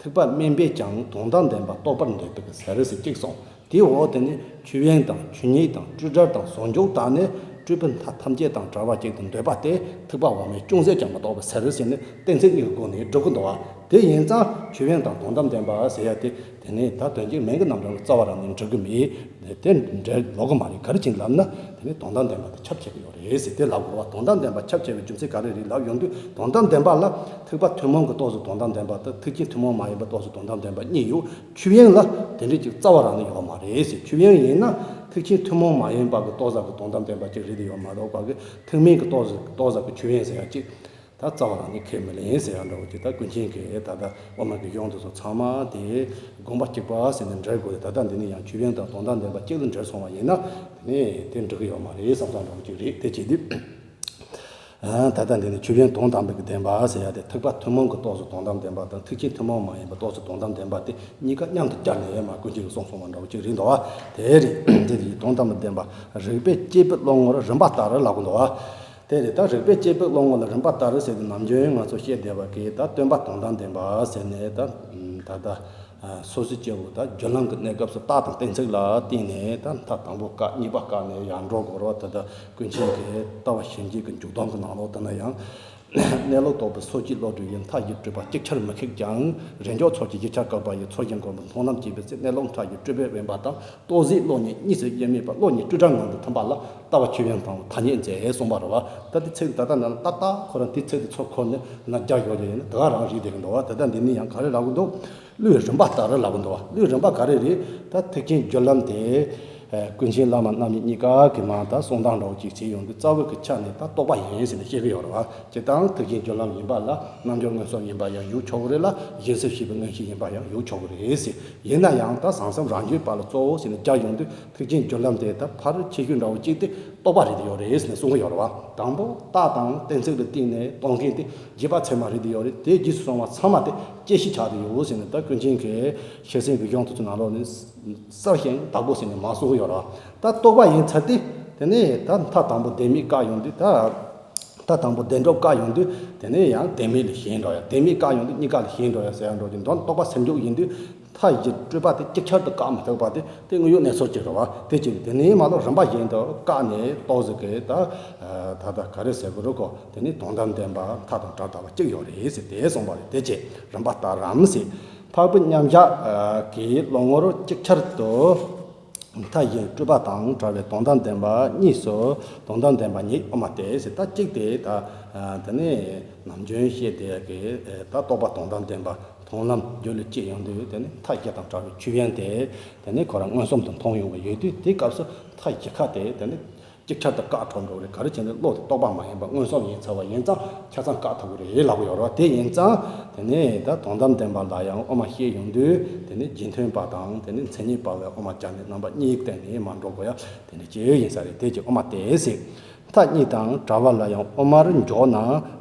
ཐེག་པ་དམན་པས་ཀྱང་དོན་དམ་བདེན་པ་རྟོགས་པར་འདོད་པའི་གི་ཟེར་ཟེར་གཅིག་གསུངས། དེའི་འོག་དེ་ནི་ཆོས་དབྱིངས་དང་ཆོས་ཉིད་དང་སྤྲོས་བྲལ་དང་ཟུང་འཇུག་དང་ནི་སྤྲོས་པའི་མཐའ་ཐམས་ཅད་དང་བྲལ་བ་ཅིག་ཏུ་འདོད་པ་དེ་ཐེག་པ་འོག་མས་ཅུང་ཟད་ཀྱང་མི་རྟོགས་པའི་ཟེར་ཟེར་ནས་གཏན་ཚིགས་གཉིས་ཀྱི་སྒོ་ནས་སྒྲུབ་ཀྱི་འདུག་བ། དེ་ཡིན་ཙང་ཆོས་དབྱིངས་དང་དོན་དམ་བདེན་པ་ཟེར་ཡ་དེ་དེ་ནི་ད་དོན་གཅིག་མིང་གི་རྣམ་གྲངས་ལ་རྩ་བ་རང་ནས་འགྲིག་གི་མེད། དེ་འགྲེལ་ལོག་གི་མ་རེད། ག་རེ་བྱས་ལབ་ན་དེ་ནི་དོན་དམ་བདེན་པ་དེ་ཁྱབ་བྱེད་ཀྱི་ཡོད་རེད་ཟེར་དེ་ལབ་དགོས་བ། དོན་དམ་བདེན་པ་ཁྱབ་བྱེད་པའི་རྒྱུ་མཚན་ག་རེ་རེད་ལབ་ཡོང་དུས་དོན་དམ་བདེན་པ་ལ་ཐེག་པ་ཐུན་མོང་གི་རྟོགས་བཟོ་དོན་དམ་བདེན་པ་དང་ཐེག་ཆེན་ཐུན་མོང་མ་ཡིན་པ་རྟོགས་བཟོ་དོན་དམ་བདེན་པ་གཉིས་ཡོད། ཆོས་དབྱིངས་ལ་དེ་འདྲ་ཅིག་རྩ་བ་རང་ནས་ཡོད་མ་རེད་ཟེར། ཆོས་དབྱིངས་ཡིན་ན་ཐེག་ཆེན་ཐུན་མོང་མ་ཡིན་པ་གི་རྟོགས་བཟོ་གི་དོན་དམ་བདེན་པ་ཅིག་རེད་དེ་ཡོད་མ་གཏོགས་པ་གི་ཐེག་དམན་གི་རྟོགས་བཟོ་རྟོགས་བཟོ་གི་ཆོས་དབྱིངས་ཟེར་ཡ་ཅིག་ད་རྩ་བ་རང་ནས་ཁས་མི་ལེན་ཟེར་ཡ་འདྲ་བོ་ཅིག་ད་ཀུན་མཁྱེན་གྱིས་ད་ལྟ་དབུ་མ་གི་གཞུང་དེ་ཚོ་ཚང་མ་དེ་དགོངས་པ་གཅིག་པ་ཟེར་ནས་འགྲེལ་དགོས་ཏེ། ད་ལྟ་འདི་ནས་ཡང་ཆོས་དབྱིངས་དང་དོན་དམ་བདེན་པ་གཅིག་ལ་འགྲེལ་སོང་བ་ཡིན་ན་དེ་ནས་དེ་འགྲིག་གི་ཡོད་མ་རེད་བསམ་བསམ་འདྲ་བོ་ཅིག་རེད། དེ་བྱེད་དུས། ད་ལྟ་འདི་ནི་ཆོས་དབྱིངས་དོན་དམ་པའི་གི་བདེན་པ་ཟེར་ཡ་དེ་ཐེག་པ་ཐུན་མོང་གི་རྟོགས་བཟོ་དོན་དམ་བདེན་པ་དང་ཐེག་ཆེན་ཐུན་མོང་མ་ཡིན་པའི་རྟོགས་བཟོ་དོན་དམ་བདེན་པ་དེ་གཉིས་ཀ་མཉམ་དུ་སྦྱར་ནས་མ་ཀུན་མཁྱེན་གྱིས་གསུངས་སོང་བ་འདྲ་བོ་ཅིག་རེད་འདུག་བ། དེ་རེད། འདི་དེ་དོན་དམ་པའི་བདེན་པ་རིགས་པས་དཔྱད་པའི་བློ་ངོར་རིམ་པ་ལྟར་ལབ་གི་འདུག་བ། དེ་རེད། ད་རིགས་པས་དཔྱད་པའི་བློ་ངོར་ལ་རིམ་པ་ལྟར་ཟེར་དུས་ནམ་རྒྱུན་ང་ཚོ་བཤད་བསྡད་པ་གི་ད་སྟོན་པ་དོན་དམ་བདེན་པ་ཟེར་ནས་ད་ད་ལྟ། སོ་སོའི་སྐྱེ་བོ་དང་རྒྱུ་ལམ་གྱི་གནས་སྐབས་སུ་རྟགས་དང་གཏན་ཚིགས་ལ་བརྟེན་ནས་ད་མཐའ་དང་པོ་བཀག་གཉིས་པ་བཀག་ནས་ཡར་འགྲོ་དགོས་རེད་བ། ད་ལྟ་ཀུན་མཁྱེན་གྱིས་ལྟ་བ་གཞན་གྱི་གི་འཇུག་ལྡོག་གི་ནང་ལོགས་དེ་ན་ཡང་། གནས་ལུགས་རྟོགས་པའི་སོ་སྐྱེའི་བློ་གྲོས་ཀྱིས་མཐའ་བཞིའི་སྤྲོས་པ་ཅིག་ཆར་མི་ཁེགས་ཀྱང་རེས་འཇོག་ཚོགས་ཀྱི་གཞི་ཆ་བཀག་པ་ཡི་ཚོགས་ཞེན་བསྒོམས་པའི་མཐོང་ལམ་སྐྱེས་པའི་ཚེ་གནས་ལུགས་མཐའ་བཞིའི་སྤྲོས་པས་དབེན་པ་དང་རྟོག་གཟིགས་བློ་གཉིས་གཉིས་སུ་དབྱེར་མེད་པ་བློ་གཉིས་སྤྲོས་བྲལ་ངང་དུ་ཐིམ་པ་ལ་ལྟ་བ་ཆོས་དབྱིངས་དང་ཐ་སྙད་མཛད་གསུངས་པ་རེད་བ། ད་དེ་ཚིག་ད་ལྟ་ན་ཏག་ཏག་ཁོ་རང་དེ་ཚིག་དེ་ཚོ་འཁོར་ནས་ན་རྒྱ་ཡོད་ཀྱི་ཡིན་ན་དེ་ག་རང་རིགས་དེ་གི་འདུག་བ། ད་ལྟ་འདི་ནི་ཡང་ག་རེ་ལབ་གི་འདུག་བློའི་རིམ་པ་ལྟར་ལབ་གི་འདུག་བ། བློའི་རིམ་པ་ག་རེ་རེད། ད་ཐེག་ཆེན་སྦྱོར་ལམ་དེ། ཀུན་མཁྱེན་བླ་མ་རྣམ་གཉིས་གཉིས་ཀ་གིས་མ་ད་གསུང་སྟངས་འདྲ་བོ་ཅིག་བྱས་ཡོང་དུས་རྩ་བའི་གི་ཆ་ནས་ད་རྟོག་པ་ཡིན་ཟེར་ནས་བཤད་གི་ཡོད་རེད་བ། སྤྱིར་བཏང་ཐེག་ཆེན་སྦྱོར་ལམ་ཡིན་པ་ལ་རྣམ་འགྱུར་མངོན་སུམ་ཡིན་པ་ཡང་ཞུ་ཆོག་གི་རེད་ལ། གཞན་སེལ་བྱེད་པའི་མངོན་ཤེས་ཡིན་པ་ཡང་ཞུ་ཆོག་གི་རེད་ཟེར། ཡིན་ན་ཡང་ད་ཟང་ཟིང་རང་རྒྱུད་པ་ལ་གཙོ་བོ་ཟེར་ནས་སྦྱར་ཡོང་དུས་ཐེག་ཆེན་སྦྱོར་ལམ་དེ་ད་ཕལ་ཆེ་ཤོས་འདྲ་བོ་ཅིག་དེ་རྟོག་པ་རེད་དེ་ཡོད་རེད་ཟེར་ནས་གསུང་གི་ཡོད་རེད་བ། དང་པོ་རྟགས་དང་གཏན་ཚིགས་ལ་བརྟེན་ནས་སྟོན་མཁན་དེ་རྗེས་དཔག་ཚད་མ་རེད་དེ་ཡོད་རེད། དེ་རྗེས་སུ་སོང་བ་ཚང་མ་དེ་བཅད་ཤེས་ཆགས་དེ་ཡོད་ཟེར་ནས་ད་ཀུན་མཁྱེན་གྱིས་ཤེར་ཕྱིན་གྱི་གཞུང་དེ་ཚོ་ནང་ལོགས་ནས་གསལ་ཞིང་དག་པོ་ཟེར་ནས་མ་གསུང་གི་ཡོད་རེད་བ། ད་རྟོག་པ་ཡིན་ཚར་དུས་དེ་ནས་ད་མཐའ་དང་པོ་བདེན་མེད་བཀག་ཡོང་དུས་ད། མཐའ་དང་པོ་བདེན་གྲུབ་བཀག་ཡོང་དུས་དེ་ནས་ཡང་བདེན་མེད་ལ་ཞེན་འགྲོ་ཡ། བདེན་མེད་བཀག་ཡོང་དུས་གཉིས་ཀ་ལ་ཞེན་འགྲོ་ཡ་ཟེར་ཡ་འགྲོ་གི་འདུག་རྟོག་པ་སེམས་འཇུག་ཡིན་དུས་མཐའ་བཞིའི་སྤྲོས་པ་དེ་ཅིག་ཆར་དུ་བཀག་མི་ཐུབ་པ་དེ་དེ་དངོས་ཡོད་གནས་ཚུལ་ཅིག་རེད་བ། དེ་ཅིག་དེ་ནས་མ་ལོག་རིམ་པ་བཞིན་དུ་བཀག་ནས་རྟོག་ཟིག་གི་ད་ད་ལྟ་ག་རེ་ཟེར་དགོས་རེད་གོ། དེ་ནས་དོན་དམ་བདེན་པ་མཐའ་དང་བྲལ་ལྟ་བ་གཅིག་ཡོད་རེད་ཟེར་དེ་གསུངས་པ་རེད། དེ་ཅིག་རིམ་པ་ལྟར་རམ་ཟེར། འཕགས་པའི་མཉམ་གཞག་གི་བློ་ངོར་ཅིག་ཆར་དུ། མཐའ་བཞིའི་སྤྲོས་པ་དང་བྲལ་བའི་དོན་དམ་བདེན་པ་གཉིས་སུ་དོན་དམ་བདེན་པ་ཉིད་དབུ་མ་སྟེ་ཟེར། ད་གཅིག་དེ་ད་དེ་ནས་ནམ་རྒྱུན་བཤད་བསྡད་ཀྱི་ད་རྟོགས་པ་དོན་དམ་བདེན་པ་མཐོང་ལམ་རྒྱུད་ལ་སྐྱེས་ཡོང་དུས་དེ་ནས་མཐའ་བཞི་དང་བྲལ་བའི་ཆོས་དབྱིངས་དེ་དེ་ནས་ཁོ་རང་མངོན་སུམ་དུ་མཐོང་ཡོང་བ་ཡོད་དུས་དེའི་སྐབས་སུ་མཐའ་བཞི་ཁ་དེ་དེ་ནས་ཅིག་ཆར་དུ་བཀག་འགྲོ་འགྲོ་རེད། ག་རེ་བྱས་ནས་བློ་དེ་རྟོག་པ་མ་ཡིན་པ་མངོན་སུམ་ཡིན་ཚར་བ་ཡིན་ཙང་ཆ་ཚང་བཀག་ཐུབ་ཀྱི་རེད་ལབ་ཀྱི་ཡོད་རེད་བ། དེ་ཡིན་ཙང་དེ་ནས་ད་དོན་དམ་བདེན་པ་ལ་ཡང་དབུ་མ་བཤད་ཡོང་དུས་དེ་ནས་རྗེས་མཐུན་པ་དང་དེ་ནས་མཚན་ཉིད་པ་ལ་དབུ་མ་སྦྱར་ནས་རྣམ་པ་གཉིས་བསྟན་ནས་མ་འགྲོ་དགོས་ཡ་དེ་ནས་སྐྱེ་ཡོད་ཡིན་ས་རེད། དེ་ཀྱི་དབུ་མ་སྟེ་ཟེར། མཐའ་གཉིས་དང་བྲལ་བ་ལ་ཡང་དབུ་མར་འཇོག་ན་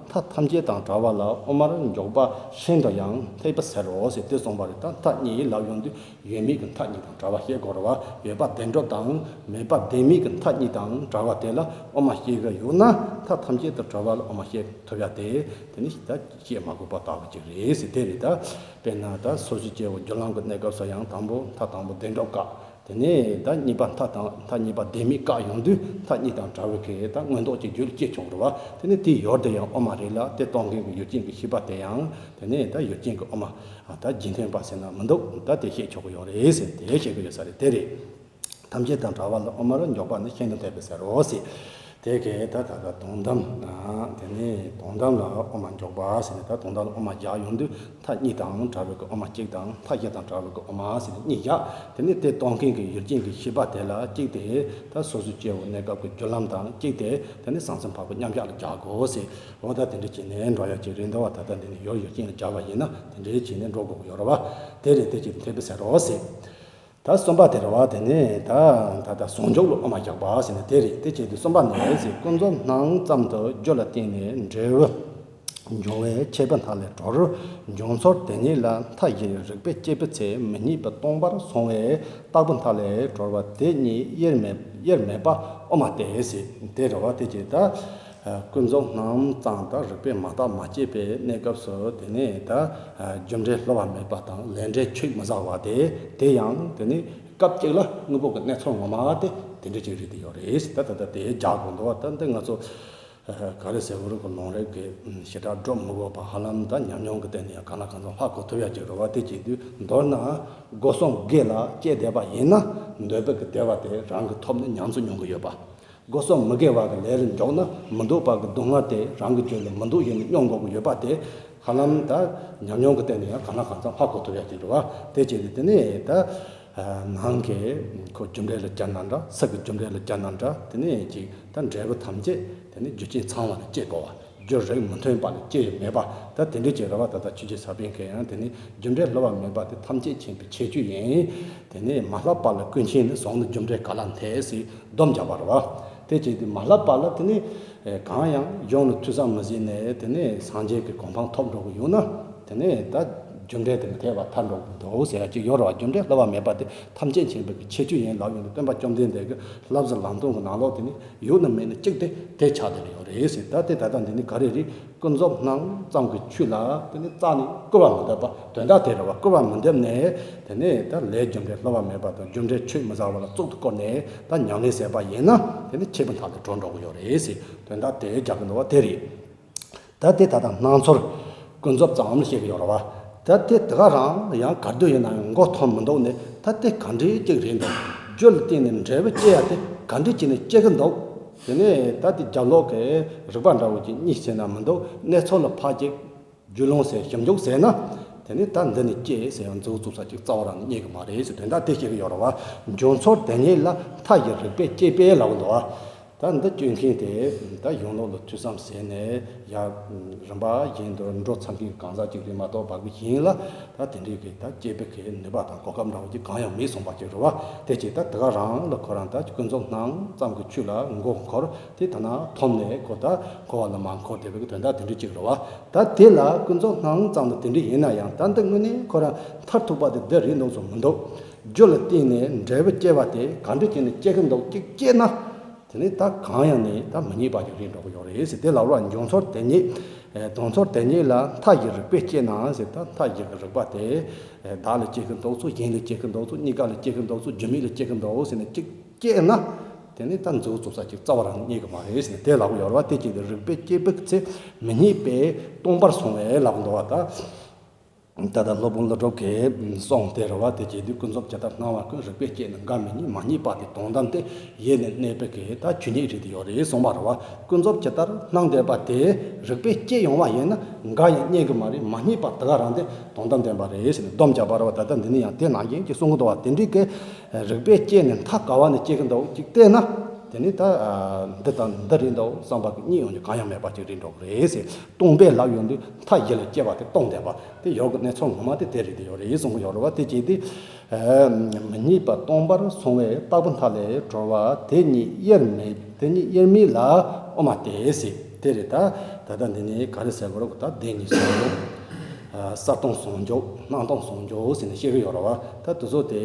མཐའ་ཐམས་ཅད་དང་བྲལ་བ་ལ་དབུ་མར་འཇོག་པ་ཤིན་ཏུ་ཡང་ལྷད་པ་ཟེར་རོ་ཟེར་དེ་གསུངས་པ་རེད། ད་མཐའ་གཉིས་ལབ་ཡོང་དུས། ཡོད་མེད་ཀྱི་མཐའ་གཉིས་དང་བྲལ་བ་བཤད་དགོས་རེད་བ། ཡོད་པ་བདེན་གྲུབ་དང་མེད་པ་བདེན་མེད་ཀྱི་མཐའ་གཉིས་དང་བྲལ་བ་དེ་ལ་དབུ་མ་བཤད་ཀྱི་ཡོད་ན་མཐའ་ཐམས་ཅད་དུ་བྲལ་བ་ལ་དབུ་མ་བཤད་ཐུབ་ཡ་དེ་དེ་ནི་ད་བཤད་མ་དགོས་པ་ལྟ་བུ་ཅིག་རེད་ཟེར་དེ་རེད། ད་དཔེར་ན་ད་སོ་སོའི་སྐྱེ་བོ་རྒྱུ་ལམ་གྱི་གནས་སྐབས་སུ་ཡང་དང་པོ་མཐའ་དང་པོ་བདེན་གྲུབ་བཀག་དེ་ནས་ད་གཉིས་པ་མཐའ་དང་མཐའ་གཉིས་པ་ལྡེ་མིག་བཀག་ཡོང་དུས་མཐའ་གཉིས་དང་བྲལ་བའི་གི་ད་མངོན་རྟོགས་ཀྱི་རྒྱུད་སྐྱེ་ཆོག་རེད་བ། དེ་ནས་དེའི་ཡུལ་དེ་ཡང་དབུ་མ་རེད་ལ། དེ་སྟོན་མཁན་གྱི་ཡུལ་ཅན་གྱི་ཤེས་པ་དེ་ཡང་དེ་ནས་ད་ཡུལ་ཅན་གྱི་དབུ་མ་ད་རྗེས་མཐུན་པ་ཟེར་ན་མི་འདུག་ད་དེ་བཤད་ཆོག་གི་ཡོད་རེད་ཟེར། དེ་བཤད་གི་ཡོད་ས་རེད། དེ་རེད། ཐམས་ཅད་དང་བྲལ་བ་ལ་དབུ་མར་འཇོག་པ་ནི་ཤིན་ཏུ་འཐད་པའི་ཟེར་རོ་ཟེར། དེ་གས་ད་ད་ད་དོན་དམ། དེ་ནས་དོན་དམ་ལ་དབུ་མ་འཇོག་པ་ཟེར་ནས། ད་དོན་དམ་ལ་དབུ་མ་རྒྱག་ཡོང་དུས་མཐའ་གཉིས་དང་བྲལ་བའི་གི་དབུ་མ་གཅིག་དང་། མཐའ་བཞི་དང་བྲལ་བའི་གི་དབུ་མ་ཟེར་ནས་གཉིས་བཞག་དེ་ནས་དེ་སྟོན་མཁན་གྱི་ཡུལ་ཅན་གྱི་ཤེས་པ་དེ་ལ་གཅིག་དེ་ད་སོ་སོའི་སྐྱེ་བོ་གནས་སྐབས་ཀྱི་རྒྱུད་ལམ་དང་། གཅིག་དེ་དེ་ནས་གསང་ཚུལ་འཕགས་པའི་མཉམ་གཞག་ལ་རྒྱག་དགོས་ཟེར། འོ་ད་དེ་འདྲ་བྱས་ནས་འགྲོ་ཡ་ཅིག་རེད་འདུག་བ། ད་ལྟ་འདི་ནས་ཡུལ་ཡུལ་ཅན་ལ་སྦྱར་བ་ཡིན་ན་དེ་འདྲའི་བྱས་ནས་འགྲོ་དགོས་ཀྱི་ཡོད་རེད་བ། དེ་རེད། དེ་ཅིག་འཐད་པའི་ཟེར་རོ་ཟེར། ད་གསུམ་པ་དེ་རེད་བ། དེ་ནས་ད་ད་ད་ཟུང་འཇུག་ལ་དབུ་མ་རྒྱག་པ་ཟེར་ནས་དེ་རེད། དེ་བྱས་དུས་གསུམ་པ་ནས་ཟེར། ཀུན་རྫོབ་སྣང་ཙམ་དུ་རྒྱུ་ལ་བརྟེན་ནས་འབྲས་བུ་འབྱུང་བའི་ཁྱད་པར་མཐའ་ལས་གྲོལ། འབྱུང་ཚུལ་དེ་ཉིད་ལ་མཐའ་བཞིར་རིགས་པས་དཔྱད་པའི་ཚེ། མི་རྙེད་པའི་སྟོང་པར་སོང་བས་རྟག་པའི་མཐའ་ལས་གྲོལ་བ་དེ་ཉིད་དབྱེར་མེད་དབྱེར་མེད་པ་དབུ་མ་སྟེ་ཟེར། དེ་རེད་བ། དེ་བྱས་ད། ཀུན་རྫོབ་སྣང་ཙམ་དང་རིགས་པས་མ་བརྟགས་མ་དཔྱད་པའི་གནས་སྐབས་སུ་དེ་ནས་ད་རྒྱུ་འབྲས་སླུ་བ་མེད་པ་དང་ལས་འབྲས་ཆུད་མི་ཟ་བ་དེ། དེ་ཡང་དེ་ནས་སྐབས་གཅིག་ལ་དངོས་པོ་གི་གནས་ཚུལ་ངོ་མ་དེ་དེ་འདྲ་ཅིག་རེད་དེ་ཡོད་རེད། ད་ད་ད་དེ་རྒྱག་དགོས་འདུག་བ། ད་འདི་ང་ཚོ་ག་རེ་ཟེར་དགོས་རེད། གི་ལུང་རིགས་ཀྱི་ཞེ་དྲག་སྒྲུབ་མི་དགོས་པ། ཧ་ལམ་ད་ཉམས་མྱོང་གི་སྟེང་ནས་ཡང་གང་ལ་གང་འཚམ་ཧ་གོ་ཐུབ་ཡ་ཅིག་རེད་བ། དེ་བྱེད་དུས་མདོར་ན་སྒོ་གསུམ་དགེ་ལ་སྐྱེས་བསྡད་པ་ཡིན་ན་འདོད་པའི་གི་བདེ་བ་དེ་རང་གི་ཐོབ་ནས་ཉམས་སུ་མྱོང་གི་ཡོད་པ། སྒོ་གསུམ་མི་དགེ་བ་གི་ལས་ལ་འཇོག་ན་མི་འདོད་པ་གི་སྡུག་བསྔལ་དེ་རང་གི་རྒྱུད་ལ་མི་འདོད་བཞིན་དུ་མྱོང་དགོས་ཀྱི་ཡོད་པ་དེ། ཧ་ལམ་ད་ཉམས་མྱོང་གི་སྟེང་ནས་ཡང་གང་ལ་གང་འཚམ་ཧ་གོ་ཐུབ་ཡ་ཅིག་རེད་བ། དེ་བྱས་ཏེ་དེ་ནས་ད་ནང་གི་ཁོ་རྒྱུ་འབྲས་ལ་སྦྱར་ན་འདྲ། ཚིག་གི་རྒྱུ་འབྲས་ལ་སྦྱར་ན་འདྲ། དེ་ནས་ཅིག་ད་འབྲས་བུ་ཐམས་ཅད་དེ་ནས་རྒྱུ་རྐྱེན་ཚང་བ་ལ་སྐྱེ་དགོས་བ། རྒྱུ་རིགས་མི་མཐུན་པ་ལ་སྐྱེ་ཡི་མེད་པ། ད་དེ་འདྲའི་ཅིག་རེད་བ། ད་ལྟ་ཆོས་རྗེ་ས་པཎ་གྱིས་ཡང་དེ་ནི་རྒྱུ་འབྲས་སླུ་བ་མེད་པ་དེ་ཐམས་ཅད་མཁྱེན་པའི་ཁྱད་ཆོས་ཡིན། དེ་ནི་མ་བསླབ་པ་ལ་ཀུན་མཁྱེན་ནི། གཟུང་ནི་རྒྱུ་འབྲས་ག་ལ་འཐད་ཟེར་སྡོམ་བརྒྱབ་པ་རེད་བ། དེ་བྱས་ཏེ་མ་བསླབ་པ་ལ་དེ་ནི་གང་ཡང་གཞུང་ལ་ཐོས་བསམ་མི་བྱས་ནས་དེ་ནི་སངས་རྒྱས་ཀྱི་གོ་འཕང་ཐོབ་འགྲོ་གི་ཡོད་ན། དེ་ནི་ད་རྒྱུ་འབྲས་དེ་མི་འཐད་པ་ཐལ་འགྲོ་གི་འདུག་ཟེར་ཡ་ཅིག་ཡོད་རེད་བ། རྒྱུ་འབྲས་སླུ་བ་མེད་པ་དེ་ཐམས་ཅད་མཁྱེན་པའི་ཁྱད་ཆོས་ཡིན་ལབ་ཡོང་དུས། སྟོན་པ་བཅོམ་ལྡན་འདས་ཀྱི་བསླབ་བྱ་ལམ་སྟོན་གྱི་ནང་ལོགས་དེ་ནི་ཡོད་ན་མེད་ན་གཅིག་དེ་དེ་ཆགས་བསྡད་ཡོད་རེད་ཟེར། ད་དེ་ད་ལྟ་འདི་ནི་ག་རེ་རེད། ཀུན་རྫོབ་སྣང་ཙམ་གྱི་ཆོས་ལ་དེ་ནི་རྩ་ནས་སྐུར་བ་མི་འདེབས་པ། དོན་དག་དེ་རེད་བ། སྐུར་བ་མི་འདེབས་ནས་དེ་ནས་ད་ལས་རྒྱུ་འབྲས་སླུ་བ་མེད་པ་དང་རྒྱུ་འབྲས་ཆུད་མི་ཟ་བ་ལ་གཙུག་ཏུ་བཀུར་ནས་ད་ཉམས་ལེན་བྱས་པ་ཡིན་ན་དེ་ནི་ཁྱད་པར་མཐའ་ལས་གྲོལ་འགྲོ་གི་ཡོད་རེད་ཟེར། དོན་དག་དེ་རྒྱག་གི་འདུག་བ། དེ་རེད། ད་དེ་ད་ལྟ་སྣང་ཚུལ་ཀུན་རྫོབ་ཙམ་ལ་བཤད་ཀྱི་ཡོད་རེད་བ། ད་དེ་དེ་ག་རང་ཡང་ག་དུས་ཡིན་ན་ཡང་མགོ་འཐོམ་མི་འདུག་ནས། ད་དེ་ག་འདྲའི་གཅིག་རེད་འདུག་རྒྱུ་ལ་བརྟེན་ནས་འབྲས་བུ་སྐྱེ་ཡ་དེ་ག་འདྲ་བྱས་ནས་སྐྱེ་གི་འདུག་དེ་ནས་ད་དེ་རྒྱབ་ལོགས་ཀྱི་རིགས་པ་འདྲ་བོ་ཅིག་གཉིས་ཟེར་ན་མི་འདུག་གནས་ཚུལ་ལ་ཕར་ཅིག་རྒྱུས་ལོན་བྱས་ཞིབ་འཇུག་བྱས་ན། དེ་ནས་ད་འདི་ནས་སྐྱེས་ཟེར་ཡང་མཛུབ་བཙུགས་ས་ཅིག་རྩ་བ་རང་རྙེད་གི་མ་རེད་ཟེར། དོན་དག་དེ་བཤད་གི་ཡོད་རེད་བ། འབྱུང་ཚུལ་དེ་ཉིད་ལ་མཐའ་བཞིར་རིགས་པས་དཔྱད་པས་ལབ་གི་འདུག་བ། ད་འདི་སྐྱོན་མཁན་དེ་ད་གཞུང་ལུགས་ལ་ཐོས་བསམ་བྱས་ནས་ཡར་རིམ་པ་བཞིན་དུ་འགྲོ་ཚར་མཁན་གང་ཟག་ཅིག་རེད་མ་གཏོགས། ཕ་གི་གཞན་ལ་ད་དེ་འདྲའི་གི་ད་དཔྱད་པའི་གི་ནུས་པ་དང་གོ་སྐབས་འདྲ་བོ་ཅིག་གང་ཡང་མེད་སོང་བ་ཅིག་རེད་བ། དེ་ཅིག་ད་དེ་ག་རང་ལ་ཁོ་རང་ད་ཀུན་རྫོབ་སྣང་ཙམ་གྱི་ཆོས་ལ་མགོ་འཁོར་དེ། ད་ན་འཐོམ་ནས་ཁོ་ད་འཁོར་བ་ལ་མ་འཁོར་བསྡད་པའི་གི་དོན་དག་དེ་འདྲ་ཅིག་རེད་བ། ད་དེ་ལ་ཀུན་རྫོབ་སྣང་ཙམ་ལ་དེ་འདྲ་ཡིན་ན་ཡང་། ད་འདི་དངོས་གནས་ཁོ་རང་མཐར་ཐུག་པ་དེ་འདི་རེད་འདུག་བཟོ་མི་འདུག་རྒྱུ་ལ་བརྟེན་ནས་འབྲས་བུ་སྐྱེ་བ་དེ་ག་འདྲ་བྱས་ནས་སྐྱེ་གི་འདུག་ཅིག་སྐྱེས་ན། དེ་ནས་ད་གང་ཡང་ནས་ད་མི་རྙེད་པ་ཅིག་རེད་འགྲོ་གི་ཡོད་རེད་ཟེར། དེ་ལ་རོ་འབྱུང་ཚུལ་དེ་ཉིད། ཨེ། དོན་ཚུལ་དེ་ཉིད་ལ་མཐའ་བཞིར་རིགས་པས་དཔྱད་ན་ཟེར། ད་མཐའ་བཞི་གི་རིགས་པ་དེ། ཨེ། བདག་ལ་སྐྱེ་གི་འདུག་ཚུལ། གཞན་ལ་སྐྱེ་གི་འདུག་ཚུལ། གཉིས་ཀ་ལ་སྐྱེ་གི་འདུག་ཚུལ། རྒྱུ་མེད་ལ་སྐྱེ་གི་འདུག་ཟེར་ནས་ཅིག་སྐྱེས་ན། དེ་ནས་ད་མཛུབ་བཙུགས་ས་ཅིག་རྩ་བ་རང་རྙེད་གི་མ་རེད་ཟེར་ནས་དེ་ལབ་གི་ཡོད་རེད་བ། དེ་བྱས་ཏེ་རིགས་པས་དཔྱད་པའི་ཚེ་མི་རྙེད་པའི་སྟོང་པར་སོང་བས་ལབ་གི་འདུག་བ། ད། ད་ལྟ་སློབ་དཔོན་ཀླུ་སྒྲུབ་ཀྱི་གསུང་དེ་རེད་བ། དེ་བྱས་དུས་ཀུན་རྫོབ་ཇི་ལྟར་སྣང་བ་ཀུན། རིགས་པས་དཔྱད་ནས་འགའ་མི་རྙེད། མ་རྙེད་པ་དེ་དོན་དམ་སྟེ། ཡེ་ནས་གནས་པའི་གི་ད་ཆོས་ཉིད་རེད་དེ་ཡོད་རེད་གསུངས་པ་རེད་བ། ཀུན་རྫོབ་ཇི་ལྟར་སྣང་བསྡད་པ་དེ་རིགས་པས་དཔྱད་ཡོང་བ་ཡིན་ན་འགའ་ཡང་རྙེད་གི་མ་རེད། མ་རྙེད་པ་དེ་ག་རང་དེ་དོན་དམ་བདེན་པ་རེད་ཟེར་ནས་སྡོམ་བརྒྱབ་པ་རེད་བ། ད་ལྟ་འདི་ནས་ཡང་དེ་ནང་བཞིན་གྱི་གསུང་གི་འདུག་བ། དེ་འདྲའི་གི་རིགས་པས་དཔྱད་ནས་མཐའ་ག་བ་ནས་སྐྱེ་གི་འདུག་ཅིག་བལྟས་ན། དེ་ནས་ད་འདི་དང་འདི་རེད་འདུག་བསམ་པ་གི་རྙེད་ཡོང་རྒྱུ་གང་ཡང་མེད་པ་ཅིག་རེད་འགྲོ་གི་རེད་ཟེར། སྟོང་པས་ལབ་ཡོང་དུས་མཐའ་བཞི་ལ་སྐྱེ་བ་དེ་སྟོང་བསྡད་པ་དེ་ཡོད་གི། གནས་ཚུལ་ངོ་མ་དེ་དེ་རེད་དེ་ཡོད་རེད་གསུང་གི་ཡོད་རེད་བ། དེ་བྱས་ཏེ། མི་རྙེད་པ་སྟོང་པར་སོང་བས་རྟག་པའི་མཐའ་ལས་གྲོལ་བ་དེ་ཉིད་དབྱེར་མེད། དེ་ཉིད་དབྱེར་མེད་ལ་དབུ་མ་སྟེ་ཟེར། དེ་རེད། ད་ད་ལྟ་འདི་ནས་ག་རེ་ཟེར་དགོས་རེད། ད་བདེན་གཉིས་ཟེར་དགོས་རེད། གསལ་སྟོང་ཟུང་འཇུག་སྣང་སྟོང་ཟུང་འཇུག་ཟེར་ནས་བཤད་གི་ཡོད་རེད་བ། ད་དེ་ཚོ་དེ་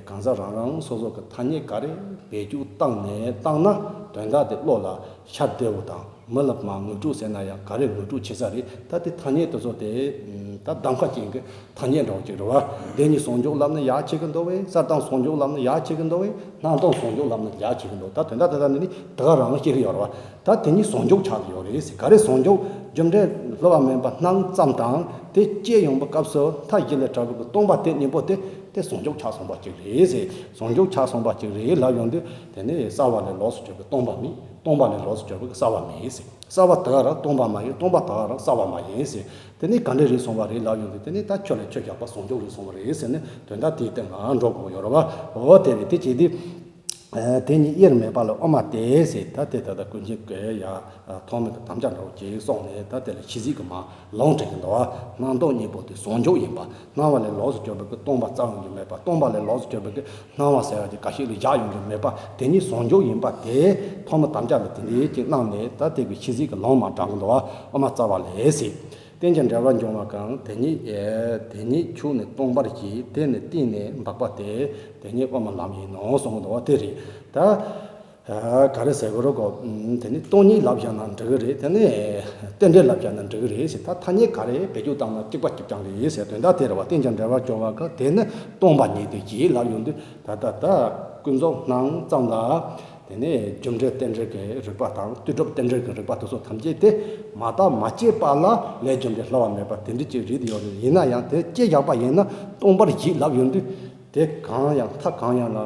གང་ཟག་རང་རང་སོ་སོ་གི་ཐ་སྙད་ག་རེ་བེད་སྤྱོད་བཏང་ནས་བཏང་ན་དོན་དག་དེ་བློ་ལ་ཤར་བདེ་བོ་དང་། མི་ལ་མ་ངོ་སྤྲོད་ཟེར་ན་ཡང་ག་རེ་ངོ་སྤྲོད་བྱེད་ས་རེད། ད་དེ་ཐ་སྙད་དེ་ཚོ་དེ་ ད་གདམ་ཁ་ཅན་གྱི་ཐ་སྙད་འདྲ་བོ་ཅིག་རེད་བ། བདེན་གཉིས་ཟུང་འཇུག་ལབ་ན་ཡག་བྱེད་ཀྱི་འདུག་བས། གསལ་དྭངས་ཟུང་འཇུག་ལབ་ན་ཡག་བྱེད་ཀྱི་འདུག་བས། སྣང་སྟོང་ཟུང་འཇུག་ལབ་ན་ཡག་བྱེད་ཀྱི་འདུག་ད་དོན་དག་དེ་དག་འདི་ནི་དེ་ག་རང་བཤད་ཀྱི་ཡོད་རེད་བ། ད་དེ་གཉིས་ཟུང་འཇུག་ཆགས་ཀྱི་ཡོད་རེད་ཟེར། ག་རེ་ཟུང་འཇུག་རྒྱུ་འབྲས་སླུ་བ་མེད་པ་སྣང་ཙམ་དང་དེ་སྐྱེས་ཡོང་བའི་སྐབས་སུ་མཐའ་བཞི་ལས་གྲུབ་པའི་སྟོང་པ་དེ་གཉིས་པོ་དེ་དེ་ཟུང་འཇུག་ཆགས་སོང་བ་ཅིག་རེད་ཟེར། ཟུང་འཇུག་ཆགས་སོང་བ་ཅིག་རེད་ལབ་ཡོང་དུས་དེ་ནི་གསལ་བ་ལས་ལོགས་སུ་གྱུར་པའི་སྟོང་པ་མེད། སྟོང་པ་ལས་ལོགས་སུ་གྱུར་པའི་གསལ་བ་མེད་ཟེར། གསལ་བ་དེ་ག་རང་སྟོང་པ་མ་ཡིན། སྟོང་པ་དེ་ག་རང་གསལ་བ་མ་ཡིན་ཟེར། དེ་ནི་ག་འདྲ་རེད་སོང་བ་རེད་ལབ་ཡོང་དུས་དེ་ནི་ད་ཆོས་ལས་ཆོས་བཞག་པ་ཟུང་འཇུག་རེད་སོང་བ་རེད་ཟེར་ནས་དོན་དག་དེའི་སྟེང་ལ་འགྲོ་དགོས་ཡོད་རེད་བ། འོ་དེ་རེད། དེ་བྱེད་དུས། ཨ་དེ་ཉིད་དབྱེར་མེད་པ་ལ་དབུ་མ་སྟེ་ཟེར། ད་དེ་ད་ལྟ་ཀུན་མཁྱེན་གྱིས་ཡ་ཐོགས་མེད་ཀྱི་དམ་བཅའ་འདྲ་བོ་ཅིག་སོང་ནས་ད་དེ་ལ་ཤེས་ཚིག་གི་མ་ལུང་དྲངས་ཀྱི་འདུག་བ། སྣང་སྟོང་གཉིས་པོ་དེ་ཟུང་འཇུག་ཡིན་པ། སྣང་བ་ལས་ལོགས་སུ་གྱུར་པའི་གི་སྟོང་པ་རྩ་བ་ཉིད་མེད་པ། སྟོང་པ་ལས་ལོགས་སུ་གྱུར་པའི་གི་སྣང་བ་ཟེར་བ་དེ་ག་ཞིག་ལ་བཞག་ཡོང་གི་མེད་པ། དེ་ཉིད་ཟུང་འཇུག་ཡིན་པ་དེ་ཐོག་མ་དམ་བཅའ་ལ་དེ་འདྲའི་ཅིག་གནང་ནས་ད་དེ་གི་ཤེས་ཚིག་གི་ལུང་མ་དྲངས་ཀྱི་འདུག་བ། དབུ་མ་རྩ་བ་ལས་ཟེར། རྟེན་ཅིང་འབྲེལ་བར་འབྱུང་བ་གང་། དེ་ཉིད་དེ་ཉིད་ཆོས་ནི་སྟོང་པར་བཞི། དེ་ནི་གཏིང་ནས་འདག་པ་སྟེ། དེ་ཉིད་དབུ་མའི་ལམ་ཡིན་ནོ་གསུངས་འདུག་བ། དེ་རེད། ད་ག་རེ་ཟེར་དགོས་རེད་གོ། དེ་ནི་སྟོང་ཉིད་ལབ་བཞག་ན་འགྲིག་གི་རེད། དེ་ནི་རྟེན་འབྲེལ་ལབ་བཞག་ན་འགྲིག་གི་རེད་ཟེར། ད་ཐ་སྙད་ག་རེ་བེད་སྤྱོད་བཏང་ན་གཅིག་པ་གཅིག་རྐྱང་རེད་ཟེར་དོན་དག་དེ་རེད་བ། རྟེན་ཅིང་འབྲེལ་བར་འབྱུང་བ་གང་། དེ་ནི་སྟོང་པ་ཉིད་དེ་བཞི་ལབ་ཡོང་དུས་ད་ལྟ་ད་ཀུན་རྫོབ་སྣང་ཙམ་ལ། དེ་ནས་རྒྱུ་འབྲས་རྟེན་འབྲེལ་གྱི་རིགས་པ་དང་དུས་གྲུབ་རྟེན་འབྲེལ་གྱི་རིགས་པ་དེ་ཚོ་ཐམས་ཅད་དེ་མ་བརྟགས་མ་དཔྱད་པ་ལ་ལས་རྒྱུ་འབྲས་སླུ་བ་མེད་པ་དེ་འདྲ་ཅིག་རེད་དེ་ཡོད་རེད། ཡིན་ན་ཡང་དེ་དཔྱད་བཞག་པ་ཡིན་ན་སྟོང་པར་བཞི་ལབ་ཡོང་དུས་དེ་གང་ཡང་མཐའ་གང་ཡང་ལ་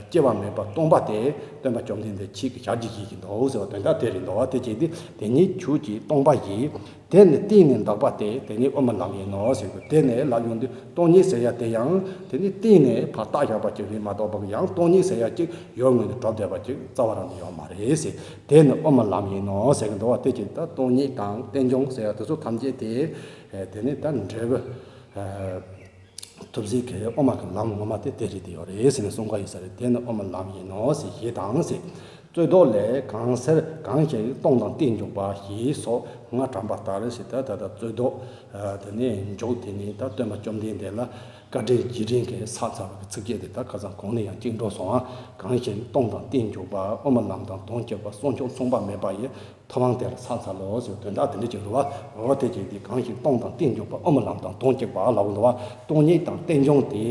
སྐྱེ་བ་མེད་པ་སྟོང་པ་དེ་སྟོན་པ་བཅོམ་ལྡན་འདས་ཆོས་ཀྱི་ཞལ་གྱིས་བཞེས་ཀྱི་འདུག་ཟེར་བ་དོན་དག་དེ་རེད་འདུག་བ། དེ་བྱེད་དུས་དེ་ཉིད་ཆོས་ཀྱི་སྟོང་པ་བཞི། དེ་ནི་གཏིང་ནས་འདག་པ་སྟེ། དེ་ནི་དབུ་མའི་ལམ་ཡིན་ནོ་ཟེར་དུས་དེ་ནི་ལབ་ཡོང་དུས་སྟོང་ཉིད་ཟེར་ཡ་དེ་ཡང་དེ་ནི་གཏིང་ནས་ཕར་བཏགས་བཞག་པ་ཅིག་རེད་མ་གཏོགས་པ། ཡང་སྟོང་ཉིད་ཟེར་ཡ་ཅིག་ཡོད་ངོས་ནས་གྲུབ་བསྡད་པ་ཅིག་རྩ་བ་རང་ནས་ཡོད་མ་རེད་ཟེར། དེ་ནི་དབུ་མའི་ལམ་ཡིན་ནོ་ཟེར་གི་འདུག་བ། དེ་ཅིག་ད་སྟོང་ཉིད་དང་རྟེན་འབྱུང་ཟེར་ཡ་དེ་ཚོ་ཐམས་ཅད་དེ་དེ་ནི་ད་འབྲས་བུ། ཐུབ་ཚེ་གི་དབུ་མ་གི་ལམ་ངོ་མ་དེ་དེ་རེད་དེ་ཡོད་རེད་ཟེར་ནས་གསུང་ག་ཡོད་ས་རེད། དེ་ནི་དབུ་མའི་ལམ་ཡིན་ནོ་ཟེར་ཞེས་དང་ཟེར། རྩོད་ཟློག་ལས། གང་ཟེར་གང་ཞིག་སྟོང་དང་གཏན་འཇོག་པ་ཞེས་སོགས་སྔར་དྲངས་པ་ལྟར་ཟེར། ད་ད་ད་རྩོད་ཟློག་དེ་ནས་འཇོག་དེ་ནི་ད་སྟོན་པ་བཅོམ་ལྡན་འདས་ལ་བཀའ་དྲིན་རྗེས་དྲན་གྱི་ས་ཚ་བ་གི་ཚིགས་བཅད་དེ་ད་ཁ་སང་གོང་ནས་ཡང་གཅིག་འགྲོ་སོང་ང་། གང་ཞིག་སྟོང་དང་གཏན་འཇོག་པ། དབུ་མའི་ལམ་དང་དོན་གཅིག་པ། གསོག་འཇོག་མཚུངས་པ་མེད་པ་ཡི། ཐོབ་དབང་དེ་ལ་ས་ཚ་ལོ་ཟེར་དོན་དག་དེ་འདྲ་ཅིག་རེད་བ། འོ་དེ་ཅིག་དེ་གང་ཞིག་སྟོང་དང་གཏན་འཇོག་པ། དབུ་མའི་ལམ་དང་དོན་གཅིག་པ་ལབ་འདུག་བ། སྟོང་ཉིད་དང་རྟེན་འབྱུང་དེ།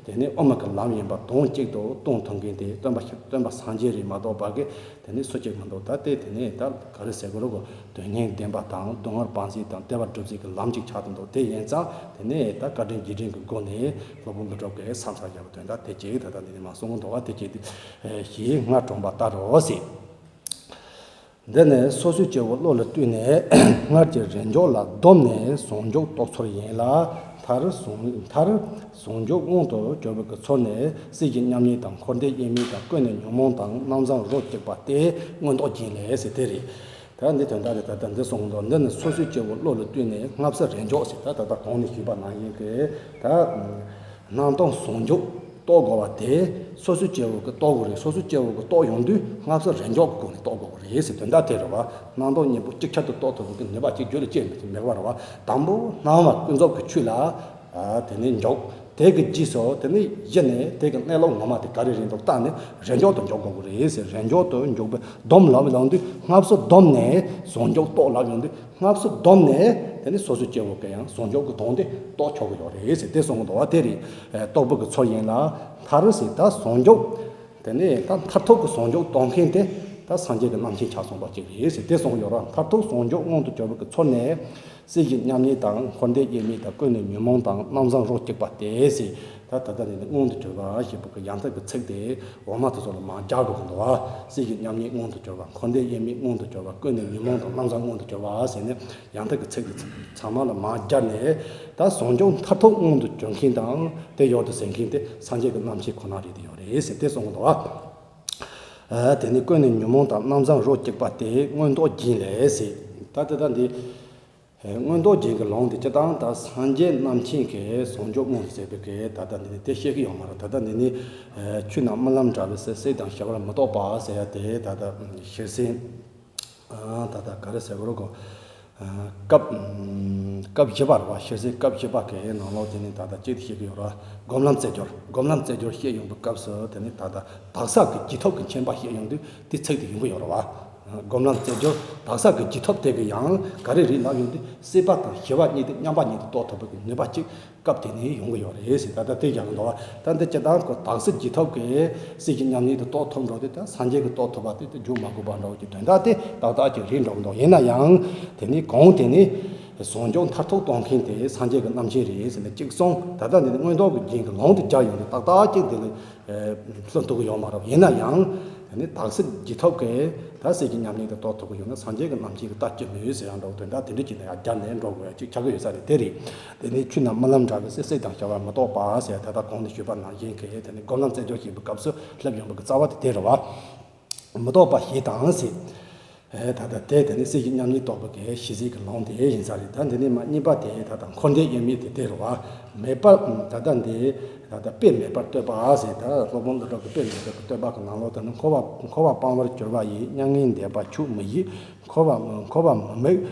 དེ་ནི་དབུ་མ་གི་ལམ་ཡིན་པ་དོན་གཅིག་ཏུ་སྟོན་ཐུབ་མཁན་དེ་སྟོན་པ་ཞིག་སྟོན་པ་སངས་རྒྱས་རེད་མ་གཏོགས་པ་གི་དེ་ནི་སུ་གཅིག་མི་འདུག་ད་དེ་དེ་ནི་ད་ག་རེ་ཟེར་དགོས་རེད་གོ། དོན་སྙིང་ལྡན་པ་དང་སྡུག་བསྔལ་སྤངས་ཟིན་དང་བདེ་བ་སྒྲུབ་ཟིན་གྱི་ལམ་གཅིག་ཆགས་ཀྱི་འདུག་དེ་ཡིན་ཙང་དེ་ནི་ད་བཀའ་དྲིན་རྗེས་དྲན་གྱི་སྒོ་ནས་སློབ་དཔོན་དངོས་གྲུབ་ཀྱིས་ས་ཚ་བཞག་པའི་དོན་དག་དེ་གཅིག་ད་ལྟ་འདི་ནི་མ་གསུངས་འདུག་བ། དེ་གཅིག་དེ་ཞེས་སྔར་དྲངས་པ་ལྟར་རོ་ཟེར། འདི་ནི་སོ་སོའི་སྐྱེ་བོ་བློ་ལ་བཏུད་ནས་སྔར་གྱི་རེས་འཇོག་ལ་བསྡོམས་ནས་ཟུང་འཇུག་རྟོགས་ཚུལ་ཡིན་ལ། མཐར་ཟུང་མཐར་ཟུང་འཇུག་མངོན་དུ་གྱུར་པའི་གི་ཚུལ་ནི་སྲིད་ཞིའི་མཉམ་ཉིད་དང་འཁོར་འདས་དབྱེར་མེད་དང་ཀུན་ནས་ཉོན་མོངས་དང་རྣམ་བཟང་རོ་གཅིག་པ་སྟེ་མངོན་རྟོགས་རྒྱན་ལས་ཟེར་དེ་རེད། ད་འདི་དོན་དག་དེ་ད་ལྟ་འདི་གསུངས་འདུག་འདི་ནི་སོ་སོའི་སྐྱེ་བོ་བློ་ལ་བཏུད་ནས་སྔ་ཕྱི་རེས་འཇོག་ཟེར། ད་ད་ལྟ་གོང་ནས་ཞུས་པ་ནང་བཞིན་གྱི་ད། སྣང་སྟོང་ཟུང་འཇུག་རྟོགས་དགོས་པ་དེ་སོ་སོའི་སྐྱེ་བོ་གིས་རྟོགས་དགོས་རེད། སོ་སོའི་སྐྱེ་བོ་གིས་རྟོགས་ཡོང་དུས་སྔ་ཕྱི་རེས་འཇོག་གི་སྒོ་ནས་རྟོགས་དགོས་ཀྱི་རེད་ཟེར་དོན་དག་དེ་རེད་བ། སྣང་སྟོང་གཉིས་པོ་གཅིག་ཆར་དུ་རྟོགས་ཐུབ་པའི་གི་ནུས་པ་གཅིག་རྒྱུད་ལ་སྐྱེ་མི་ཐུབ་མེད་པ་རེད་བ། དང་པོ་སྣང་བ་ཀུན་རྫོབ་ཀྱི་ཆོས་ལ་དེ་ནས་འཇོག་དེ་གི་རྗེས་སུ་དེ་ནས་གཞི་ནས་དེ་གི་གནས་ལུགས་ངོ་མ་དེ་ག་རེ་རེད་འདུག་བལྟས་ནས་རེས་འཇོག་ཏུ་འཇོག་དགོས་ཀྱི་རེད་ཟེར། རེས་འཇོག་ཏུ་འཇོག་པའི་སྡོམ་ལབ་ལབ་དུས་སྔ་ཕྱི་བསྡོམས་ནས་ཟུང་འཇུག་རྟོགས་ལབ་ཡོང་དུས། སྔ་ཕྱི་བསྡོམས་ནས་དེ་ནི་སོ་སོའི་སྐྱེ་བོ་གིས་ཡང་ཟུང་འཇུག་གི་དོན་དེ་རྟོགས་ཆོག་གི་ཡོད་རེད་ཟེར་དེ་གསུངས་གི་འདུག་བ། དེ་རེད། རྟོགས་པའི་གི་ཚུལ་ཡིན་ལ། མཐར་ཟེར་ད་ཟུང་འཇུག་དེ་ནི་ད་མཐར་ཐུག་གི་ཟུང་འཇུག་གཏོང་མཁན་དེ་ད་སངས་རྒྱས་ཀྱི་རྣམ་མཁྱེན་ཆགས་སོང་བ་ཅིག་རེད་ཟེར་དེ་གསུངས་གི་ཡོད་རེད། མཐར་ཐུག་ཟུང་འཇུག་མངོན་དུ་གྱུར་པའི་གི་ཚུལ་ནི་སྲིད་ཞིའི་མཉམ་ཉིད་དང་འཁོར་འདས་དབྱེར་མེད་དང་ཀུན་ནས་ཉོན་མོངས་དང་རྣམ་བཟང་རོ་གཅིག་པ་སྟེ་ཟེར། ད་ད་ལྟ་ནི་མངོན་དུ་གྱུར་པ་ཞེས་པའི་གི་ཡང་དག་གི་ཚིག་དེ་འོག་མ་དེ་ཚོ་ལ་མར་སྦྱར་དགོས་ཀྱི་འདུག་བ། སྲིད་ཞིའི་མཉམ་ཉིད་མངོན་དུ་གྱུར་པ། འཁོར་འདས་དབྱེར་མེད་མངོན་དུ་གྱུར་པ། ཀུན་ནས་ཉོན་མོངས་དང་རྣམ་བཟང་མངོན་དུ་གྱུར་པ་ཟེར་ནས་ཡང་དག་གི་ཚིག་དེ་ཚང་མ་ལ་མར་སྦྱར་ནས། ད་ཟུང་འཇུག་མཐར་ཐུག་མངོན་དུ་གྱུར་མཁན་དང་དེ་ཡོད་དུ་ཟིན་མཁན་དེ་སངས་རྒྱས་ཀྱི་རྣམ་མཁྱེན་ཁོ་ན་རེད་དེ་ཡོད་རེད་ཟེར་དེ་གསུངས་གི་འདུག་བ། དེ་ནི་ཀུན་ནས་ཉོན་མོངས་དང་རྣམ་བཟང་རོ་གཅིག་པ་སྟེ་མངོན་རྟོགས་རྒྱན་ལས་ཟེར། ད་དེ་ད་འདི། མངོན་རྟོགས་རྒྱན་གྱི་ལུང་དེ་སྤྱིར་བཏང་ད་སངས་རྒྱས་རྣམ་མཁྱེན་གྱིས་ཟུང་འཇུག་མངོན་ཟེར་བའི་གི་ད་ལྟ་འདི་ནི་དེ་བཤད་ཀྱི་ཡོད་མ་རེད། ད་ལྟ་འདི་ནི་ཆོས་རྣམས་རྨི་ལམ་འདྲ་བའི་ཟེར། སྲིད་དང་ཞི་བར་མི་རྟོག་པ་ཟེར་ཡ་དེ་ད་ལྟ་ཤེར་ཕྱིན། ད་ལྟ་ག་རེ་ཟེར་དགོས་རེད་གོ། སྐབས་སྐབས་བཞི་པ་རེད་བ། ཤེར་ཕྱིན་སྐབས་བཞི་པ་གི་ནང་ལོགས་དེ་ནི་ད་ལྟ་གཅིག་ཏུ་བཤད་ཀྱི་ཡོད་རེད། སྒོམ་ལམ་རྩེ་སྦྱོར། སྒོམ་ལམ་རྩེ་སྦྱོར་བཤད་ཡོང་བའི་སྐབས་སུ་དེ་ནི་ད་ལྟ་དག་ས་གི་རྗེས་ཐོབ་ཀྱི་མཁྱེན་པ་བཤད་ཡོང་དུས་དེ་ཚིག་དེ་ཡོང་གི་ཡོད་རེད་བ། སྒོམ་ལམ་རྩེ་སྦྱོར་དག་ས་གི་རྗེས་ཐོབ་དེ་གི་ཡང་ག་རེ་རེད་ལབ་ཡོང་དུས་སྲིད་པ་དང་ཞི་བ་གཉིས་དེ་མཉམ་པ་ཉིད་དུ་རྟོགས་ཐུབ་པའི་ནུས་པ་ཅིག་སྐབས་དེ་ནས་ཡོང་གི་ཡོད་རེད་ཟེར། ད་ལྟ་དེ་རྒྱག་གི་འདུག་བ། ད་འདི་སྤྱིར་བཏང་ཁོ་དག་ས་རྗེས་ཐོབ་ཀྱི་སྲིད་ཞི་མཉམ་ཉིད་དུ་རྟོགས་ཐུབ་འགྲོ་དུས་ད་སངས་རྒྱས་ཀྱི་རྟོགས་ཐུབ་པ་དེ་དེ་འཇུག་མ་དགོས་པ་འདྲ་བོ་ཅིག་དོན་དག་དེ་ཏག་ཏག་ཅིག་རེད་འགྲོ་གི་འདུག་ཡིན་ན་ཡང་དེ་ནས་གོང་དེ་ནས་ཟུང་འཇུག་མཐར་ཐུག་གཏོང་མཁན་དེ་སངས་རྒྱས་ཀྱི་རྣམ་མཁྱེན་རེད་ཟེར་ནས་གཅིག་གསུངས། ད་ལྟ་འདི་ནི་མངོན་རྟོགས་ཀྱི་རྒྱན་གྱི་ལུང་དེ་སྦྱར་ཡོང་དུས་ཏག་ཏག་ཅིག་དེ་ལ་ལྷུན་ཐུག་གི་ཡོད་མ་རེད། ཡིན་ན་ཡང་དེ་ནི་དག་ས་རྗེས་ཐོབ་ཀྱི་ད་སྲིད་ཞི་མཉམ་ཉིད་དུ་རྟོགས་ཐུབ་ཀྱི་ཡོད་ན་སངས་རྒྱས་ཀྱི་རྣམ་མཁྱེན་གྱི་ལྟ་ཅི་མོས་ཟེར་ཡང་འདྲ་བོ་དོན་དག་དེ་འདྲ་ཅིག་ནས་ཡང་བསྐྱར་ནས་འགྲོ་དགོས་ཡ་ཅིག་ཆགས་ཀྱི་ཡོད་ས་རེད། དེ་རེད། དེ་ནས་ཆོས་རྣམས་རྨི་ལམ་འདྲ་བའི་ཚེ། སྲིད་དང་ཞི་བར་མི་རྟོག་པ་ཟེར་ད་ལྟ་གོང་ནས་ཞུས་པ་ནང་བཞིན་གྱི་དེ་ནི་སྒོམ་ལམ་རྩེ་སྦྱོར་བྱེད་པའི་སྐབས་སུ་སླེབས་ཡོང་བའི་རྩ་བ་དེ་དེ་རེད་བ། མི་རྟོག་པ་ཞེས་དང་ཟེར། ད་ལྟ་དེ་དེ་ནི་སྲིད་ཞི་མཉམ་ཉིད་རྟོགས་པའི་གི་ཞི་བྱེད་ཀྱི་ལུང་དེ་ཡིན་ས་རེད། ད་འདི་ནས་མ་གཉིས་པ་དེ་ད་ལྟ་འཁོར་འདས་དབྱེར་མེད་དེ་དེ་རེད་བ། མེད་པར་ད་ལྟ་འདི་ད་ལྟ་དཔེ་མེད་པར་བསྟོད་པ་ཟེར། ད་སློབ་དཔོན་ཀླུ་སྒྲུབ་ཀྱི་དཔེ་མེད་པར་བསྟོད་པ་གི་ནང་ལོགས་དེ་ནི་འཁོར་བ་འཁོར་བ་སྤང་བར་གྱུར་པ་ཡི། མྱ་ངན་འདས་པ་ཆོས་མི་བྱེད། འཁོར་བ་འཁོར་བ་མི་དམིགས་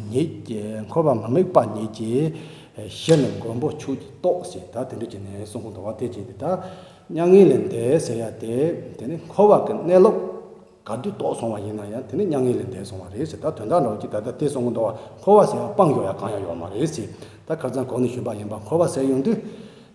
ཉིད་ཀྱི། འཁོར་བ་མི་དམིགས་པ་ཉིད་ཀྱི་ཞི་ནས་མགོན་པོ་མཆོག་གིས་རྟོགས་ཟེར། ད་དེ་འདྲ་བྱས་ནས་གསུང་གི་འདུག་བ། དེ་བྱས་ཏེ་ད་མྱ་ངན་ལས་འདས་ཟེར་ཡ་དེ་དེ་ནི་འཁོར་བ་གི་གནས་ལུགས་ག་དུས་རྟོགས་སོང་བ་ཡིན་ན་ཡང་དེ་ནི་མྱ་ངན་ལས་འདས་སོང་བ་རེད་ཟེར། ད་དོན་དག་འདྲ་བོ་ཅིག་ད་ལྟ་དེ་གསུང་གི་འདུག་བ། འཁོར་བ་ཟེར་ཡ་སྤང་ཡོད་ཡ་གང་ཡང་ཡོད་མ་རེད་ཟེར། ད་ཁ་སང་གོང་ནས་ཞུས་པ་ཡིན་པ། འཁོར་བ་ཟེར་ཡོང་དུས་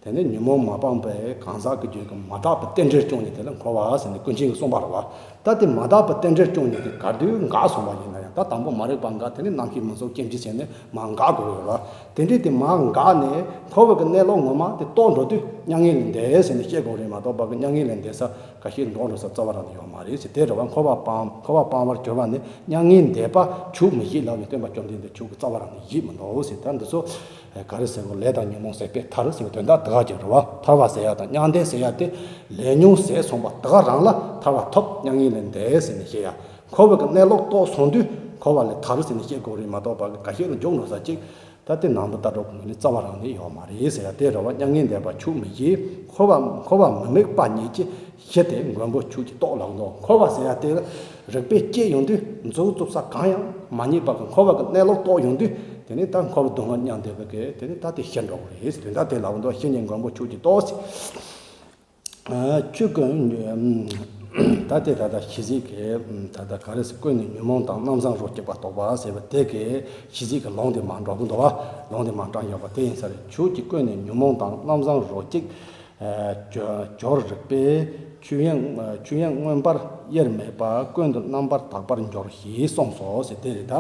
དེ་ནི་ཉོན་མོངས་མ་སྤངས་པའི་གང་ཟག་གི་རྒྱུད་ཀྱི་མ་དག་པའི་རྟེན་འབྲེལ་བཅོ་ལྔ་དེ་ལ་འཁོར་བ་ཟེར་ནས་ཀུན་མཁྱེན་གྱིས་གསུངས་པ་རེད་བ། ད་དེ་མ་དག་པའི་རྟེན་འབྲེལ་བཅོ་ལྔ་དེ་ག་དུས་འགག་སོང་བ་ཡིན་ན་ཡང་། ད་དང་པོ་མ་རིག་པ་འགག། དེ་ནི་རྣམ་ཤེས་མུན་སོལ་སྐྱེ་འཇིག་བྱས་ནས་མར་འགག་དགོས་ཡོད་རེད་བ། དེ་འདྲའི་དེ་མར་འགག་ནས་འཁོར་བ་གི་གནས་ལུགས་ངོ་མ་དེ་རྟོགས་འགྲོ་དུས་མྱ་ངན་ལས་འདས་ཟེར་ནས་བཤད་དགོས་རེད་མ་གཏོགས་པ་གི་མྱ་ངན་ལས་འདས་ས་ཁ་ཤས་འགྲོ་འགྲོ་ས་རྩ་བ་རང་ནས་ཡོད་མ་རེད་ཟེར། དེ་རེད་བ། འཁོར་བ་སྤང་འཁོར་བ་སྤང་བར་གྱུར་པ་ནི་མྱ་ངན་འདས་པ་ཆོས་མི་བྱེད་ལབ་ནས་སྟོན་པ་བཅོམ་ལྡན་འདས་ཆོས་ཀྱི་རྩ་བ་རང་ནས་བཞེད་མི་འདུག་ཟེར། ད་འདི་ཚོ་ག་རེ་ཟེར་དགོས། ལས་དང་ཉོན་མོངས་ཟད་པས་ཐར་ཟེར་བའི་དོན་དག་དེ་ག་ཅིག་རེད་བ། ཐར་བ་ཟེར་ཡ་དང་མྱང་འདས་ཟེར་ཡ་དེ་ལས་ཉོན་ཟད་སོང་བ་དེ་ག་རང་ལ་ཐར་བ་ཐོབ། མྱ་ངན་ལས་འདས་ཟེར་ནས་བཤད་ཡ། འཁོར་བའི་གི་གནས་ལུགས་རྟོགས་སོང་དུས་འཁོར་བ་ལས་ཐར་ཟེར་ནས་བཤད་དགོས་རེད་མ་གཏོགས་པ་གི་ཁ་ཤས་ལ་འཇོག་འགྲོ་ས་ཅིག་ད་དེ་ནང་དུ་ལྟ་གྲུབ་ཀྱི་ངོས་ནས་རྩ་བ་རང་ནས་ཡོད་མ་རེད་ཟེར་ཡ་དེ་རེད་བ། མྱ་ངན་འདས་པ་ཆོས་མི་བྱེད། འཁོར་བ་འཁོར་བ་མི་དམིགས་པ་ཉིད་ཀྱི་ཞི་སྟེ་མགོན་པོ་མཆོག་གིས་རྟོགས་ལབ་འདུག་འཁོར་བ་ཟེར་ཡ་དེ་རིག་པས་དཔྱད་ཡོང་དུས་མཛུབ་བཙུགས་ས་གང་ཡང་མ་རྙེད་པ་གི་འཁོར་བ་གི་གནས་ལུགས་རྟོགས་ཡོང་དུས་དེ་ནས་ད་འཁོར་བ་སྡུག་བསྔལ་མྱང་འདས་པ་གི་དེ་ནས་ད་དེ་ཞི་འགྲོ་གི་རེད་ཟེར། དེ་ད་དེ་ལབ་འདུག་ཞི་ནས་མགོན་པོ་མཆོག་གིས་རྟོགས་ཟེར། ཆོས་ཀུན་ད་དེ་ད་ལྟ་ཞི་བྱེད་ཀྱི་ད་ལྟ་ག་རེ་ཟེར། ཀུན་ནས་ཉོན་མོངས་དང་རྣམ་བཟང་རོ་གཅིག་པ་རྟོགས་པ་ཟེར་བ་དེ་གི་ཞི་བྱེད་ཀྱི་ལུང་དེ་མར་འགྲོ་གི་འདུག་བ། ལུང་དེ་མར་དྲངས་ཡོད་པ་དེ་ཡིན་ས་རེད། ཆོས་ཀྱི་ཀུན་ནས་ཉོན་མོངས་དང་རྣམ་བཟང་རོ་གཅིག་སྦྱོར་རིག་པས་ཆོས་དབྱིངས་ཆོས་དབྱིངས་མངོན་པར་དབྱེར་མེད་པ་ཀུན་ཏུ་རྣམ་པར་དག་པར་འགྱུར་ཞེས་གསུངས་སོ་ཟེར། དེ་རེད། ད་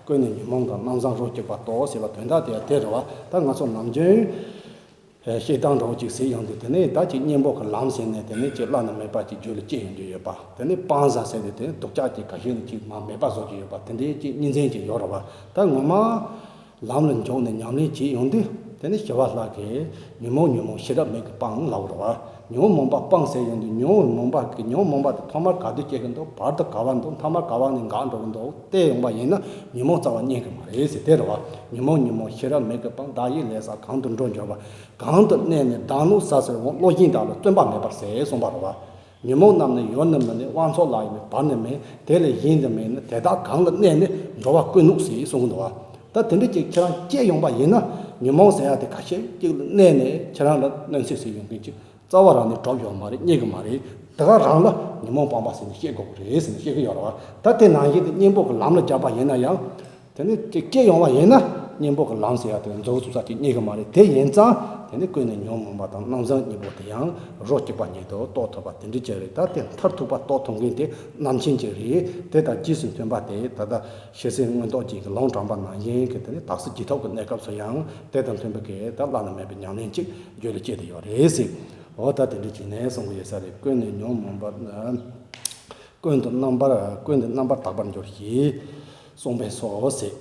ཀུན་ནས་ཉོན་མོངས་དང་རྣམ་བཟང་རོ་གཅིག་པ་རྟོགས་ཟེར་བ་དོན་དག་དེ་དེ་རེད་བ། ད་ང་ཚོ་ནམ་རྒྱུན་བཤད་སྟངས་འདྲ་བོ་ཅིག་ཟེར་ཡོང་དུས་དེ་ནས་ད་ཅིག་གཉེན་པོ་གི་ལམ་ཟེར་ནས་དེ་ནས་ཅིག་བླ་ན་མེད་པ་ཅིག་རྒྱུད་ལ་སྐྱེ་ཡོང་རྒྱུ་ཡོད་པ། དེ་ནས་སྤང་བྱ་ཟེར་ནས་དེ་ནས་སྡུག་ཅག་ཅིག་ག་ཤེད་ནས་ཅིག་མ་མེད་པ་བཟོ་རྒྱུ་ཡོད་པ། དེ་འདྲའི་ཅིག་གཉིས་འཛིན་ཅིག་ཡོད་རེད་བ། ད་ངོ་མ་ལམ་ལ་འཇུག་ནས་ཉམས་ལེན་བྱེད་ཡོང་དུས་དེ་ནས་ཞི་བ་ལྷ་གིས་ཉོན་མོངས་ཉོན་མོངས་ཤེས་རབ་མིག་གིས་སྤང་ལབ་རེད་བ། ཉོན་མོངས་པ་སྤང་ཟེར་ཡོང་དུས་ཉོན་མོངས་པ་གི་ཉོན་མོངས་པ་དེ་ཐོག་མར་ག་དུས་སྐྱེ་གི་འདུག་བར་དུ་ག་བ་འདུག་མཐའ་མར་ག་བ་ནས་འགག་འགྲོ་གི་འདུག་དེ་ཡོང་པ་ཡིན་ན་ཉོན་མོངས་རྩ་བ་རྙེད་གི་མ་རེད་ཟེར། དེ་རེད་བ། ཉོན་མོངས་ཉོན་མོངས་ཤེས་རབ་མིག་གིས་སྤང་། བདག་ཡིད་ལས་ས་གང་དུ་འགྲོ་འགྱུར་བ། གང་དུ་གནས་ནས་བདག་ནོར་ཟ་ཟེར་འོང་། བློ་ཞན་བདག་ལ་བརྩོན་པ་མེད་པར་ཟད་གསུངས་པ་རེད་བ། ཉོན་མོངས་རྣམས་ནི་ཡོད་ནི་མིན་ནི། དབང་ཕྱུག་ལ་ཡིན་ནི་བར་ནི་མེད། དེ་ལས་གཞན་དུ་མེད་ནི། དེ་དག་གང་ལ་གནས་ནས་འགྲོ་བ་ཀུན་ནུས་ཟེར་གསུངས་འདུག་བ། ད་དེ་འདྲ་ཅིག་ཁྱེད་རང་སྐྱེས་ཡོང་པ་ཡིན་ན་ཉོན་མོངས་ཟེར་ཡ་དེ་ཁ་ཤས་ཅིག་ལ་གནས་ནས་ཁྱེད་རང་ལ་གནོད་འཚེ་ཟེར་ཡོང་མཁན་ཅིག་རྩ་བ་རང་ནས་གྲུབ་ཡོད་མ་རེད། རྙེད་གི་མ་རེད། དེ་ག་རང་ལ་ཉོན་མོངས་སྤངས་པ་ཟེར་ནས་བཤད་དགོས་ཀྱི་རེད་ཟེར་ནས་བཤད་ཀྱི་ཡོད་རེད་བ། ད་དེ་ནང་བཞིན་དུ་གཉེན་པོ་གི་ལམ་ལ་སྦྱར་བ་ཡིན་ན་ཡང་། དེ་ནས་དེ་སྐྱེས་ཡོང་བ་ཡིན་ན་གཉེན་པོ་གི་ལམ་ཟེར་ཡ་དེ་མཛུབ་བཙུགས་ས་ཅིག་རྙེད་གི་མ་རེད། དེ་ཡིན་ཙང་དེ་ནས་ཀུན་ནས་ཉོན་མོངས་པ་དང་རྣམ་བཟང་གཉིས་པོ་དེ་ཡང་རོ་གཅིག་པ་ཉིད་དུ་རྟོགས་ཐུབ་པ་དེ་འདྲ་ཅིག་རེད། ད་དེ་མཐར་ཐུག་པ་རྟོགས་ཐུབ་མཁན་དེ་རྣམ་མཁྱེན་ཅིག་རེད། དེ་དང་རྗེས་སུ་མཐུན་པ་དེ་ད་ལྟ་ཞི་བྱེད་མངོན་རྟོགས་རྒྱན་གྱི་ལུང་དྲངས་པ་ནང་བཞིན་གྱི་དེ་ནས་དག་ས་རྗེས་ཐོབ་ཀྱི་གནས་སྐབས་སུ་ཡང་དེ་དང་མཐུན་པའི་གི་ད་བླ་ན་མེད་པའི་ཉམས་ལེན་ཅིག་རྒྱུད་ལ་སྐྱེས་བསྡད་ཡོད་རེད་ཟེར། འོ་ད་དེ་འདྲ་བྱས་ནས་གསུང་གི་ཡོད་ས་རེད། ཀུན་ནས་ཉོན་མོངས་པ། ཀུན་ཏུ་རྣམ་པར་ཀུན་ཏུ་རྣམ་པར་དག་པར་འགྱུར་ཞེས་གསུངས་པས་སོ་ཟེར།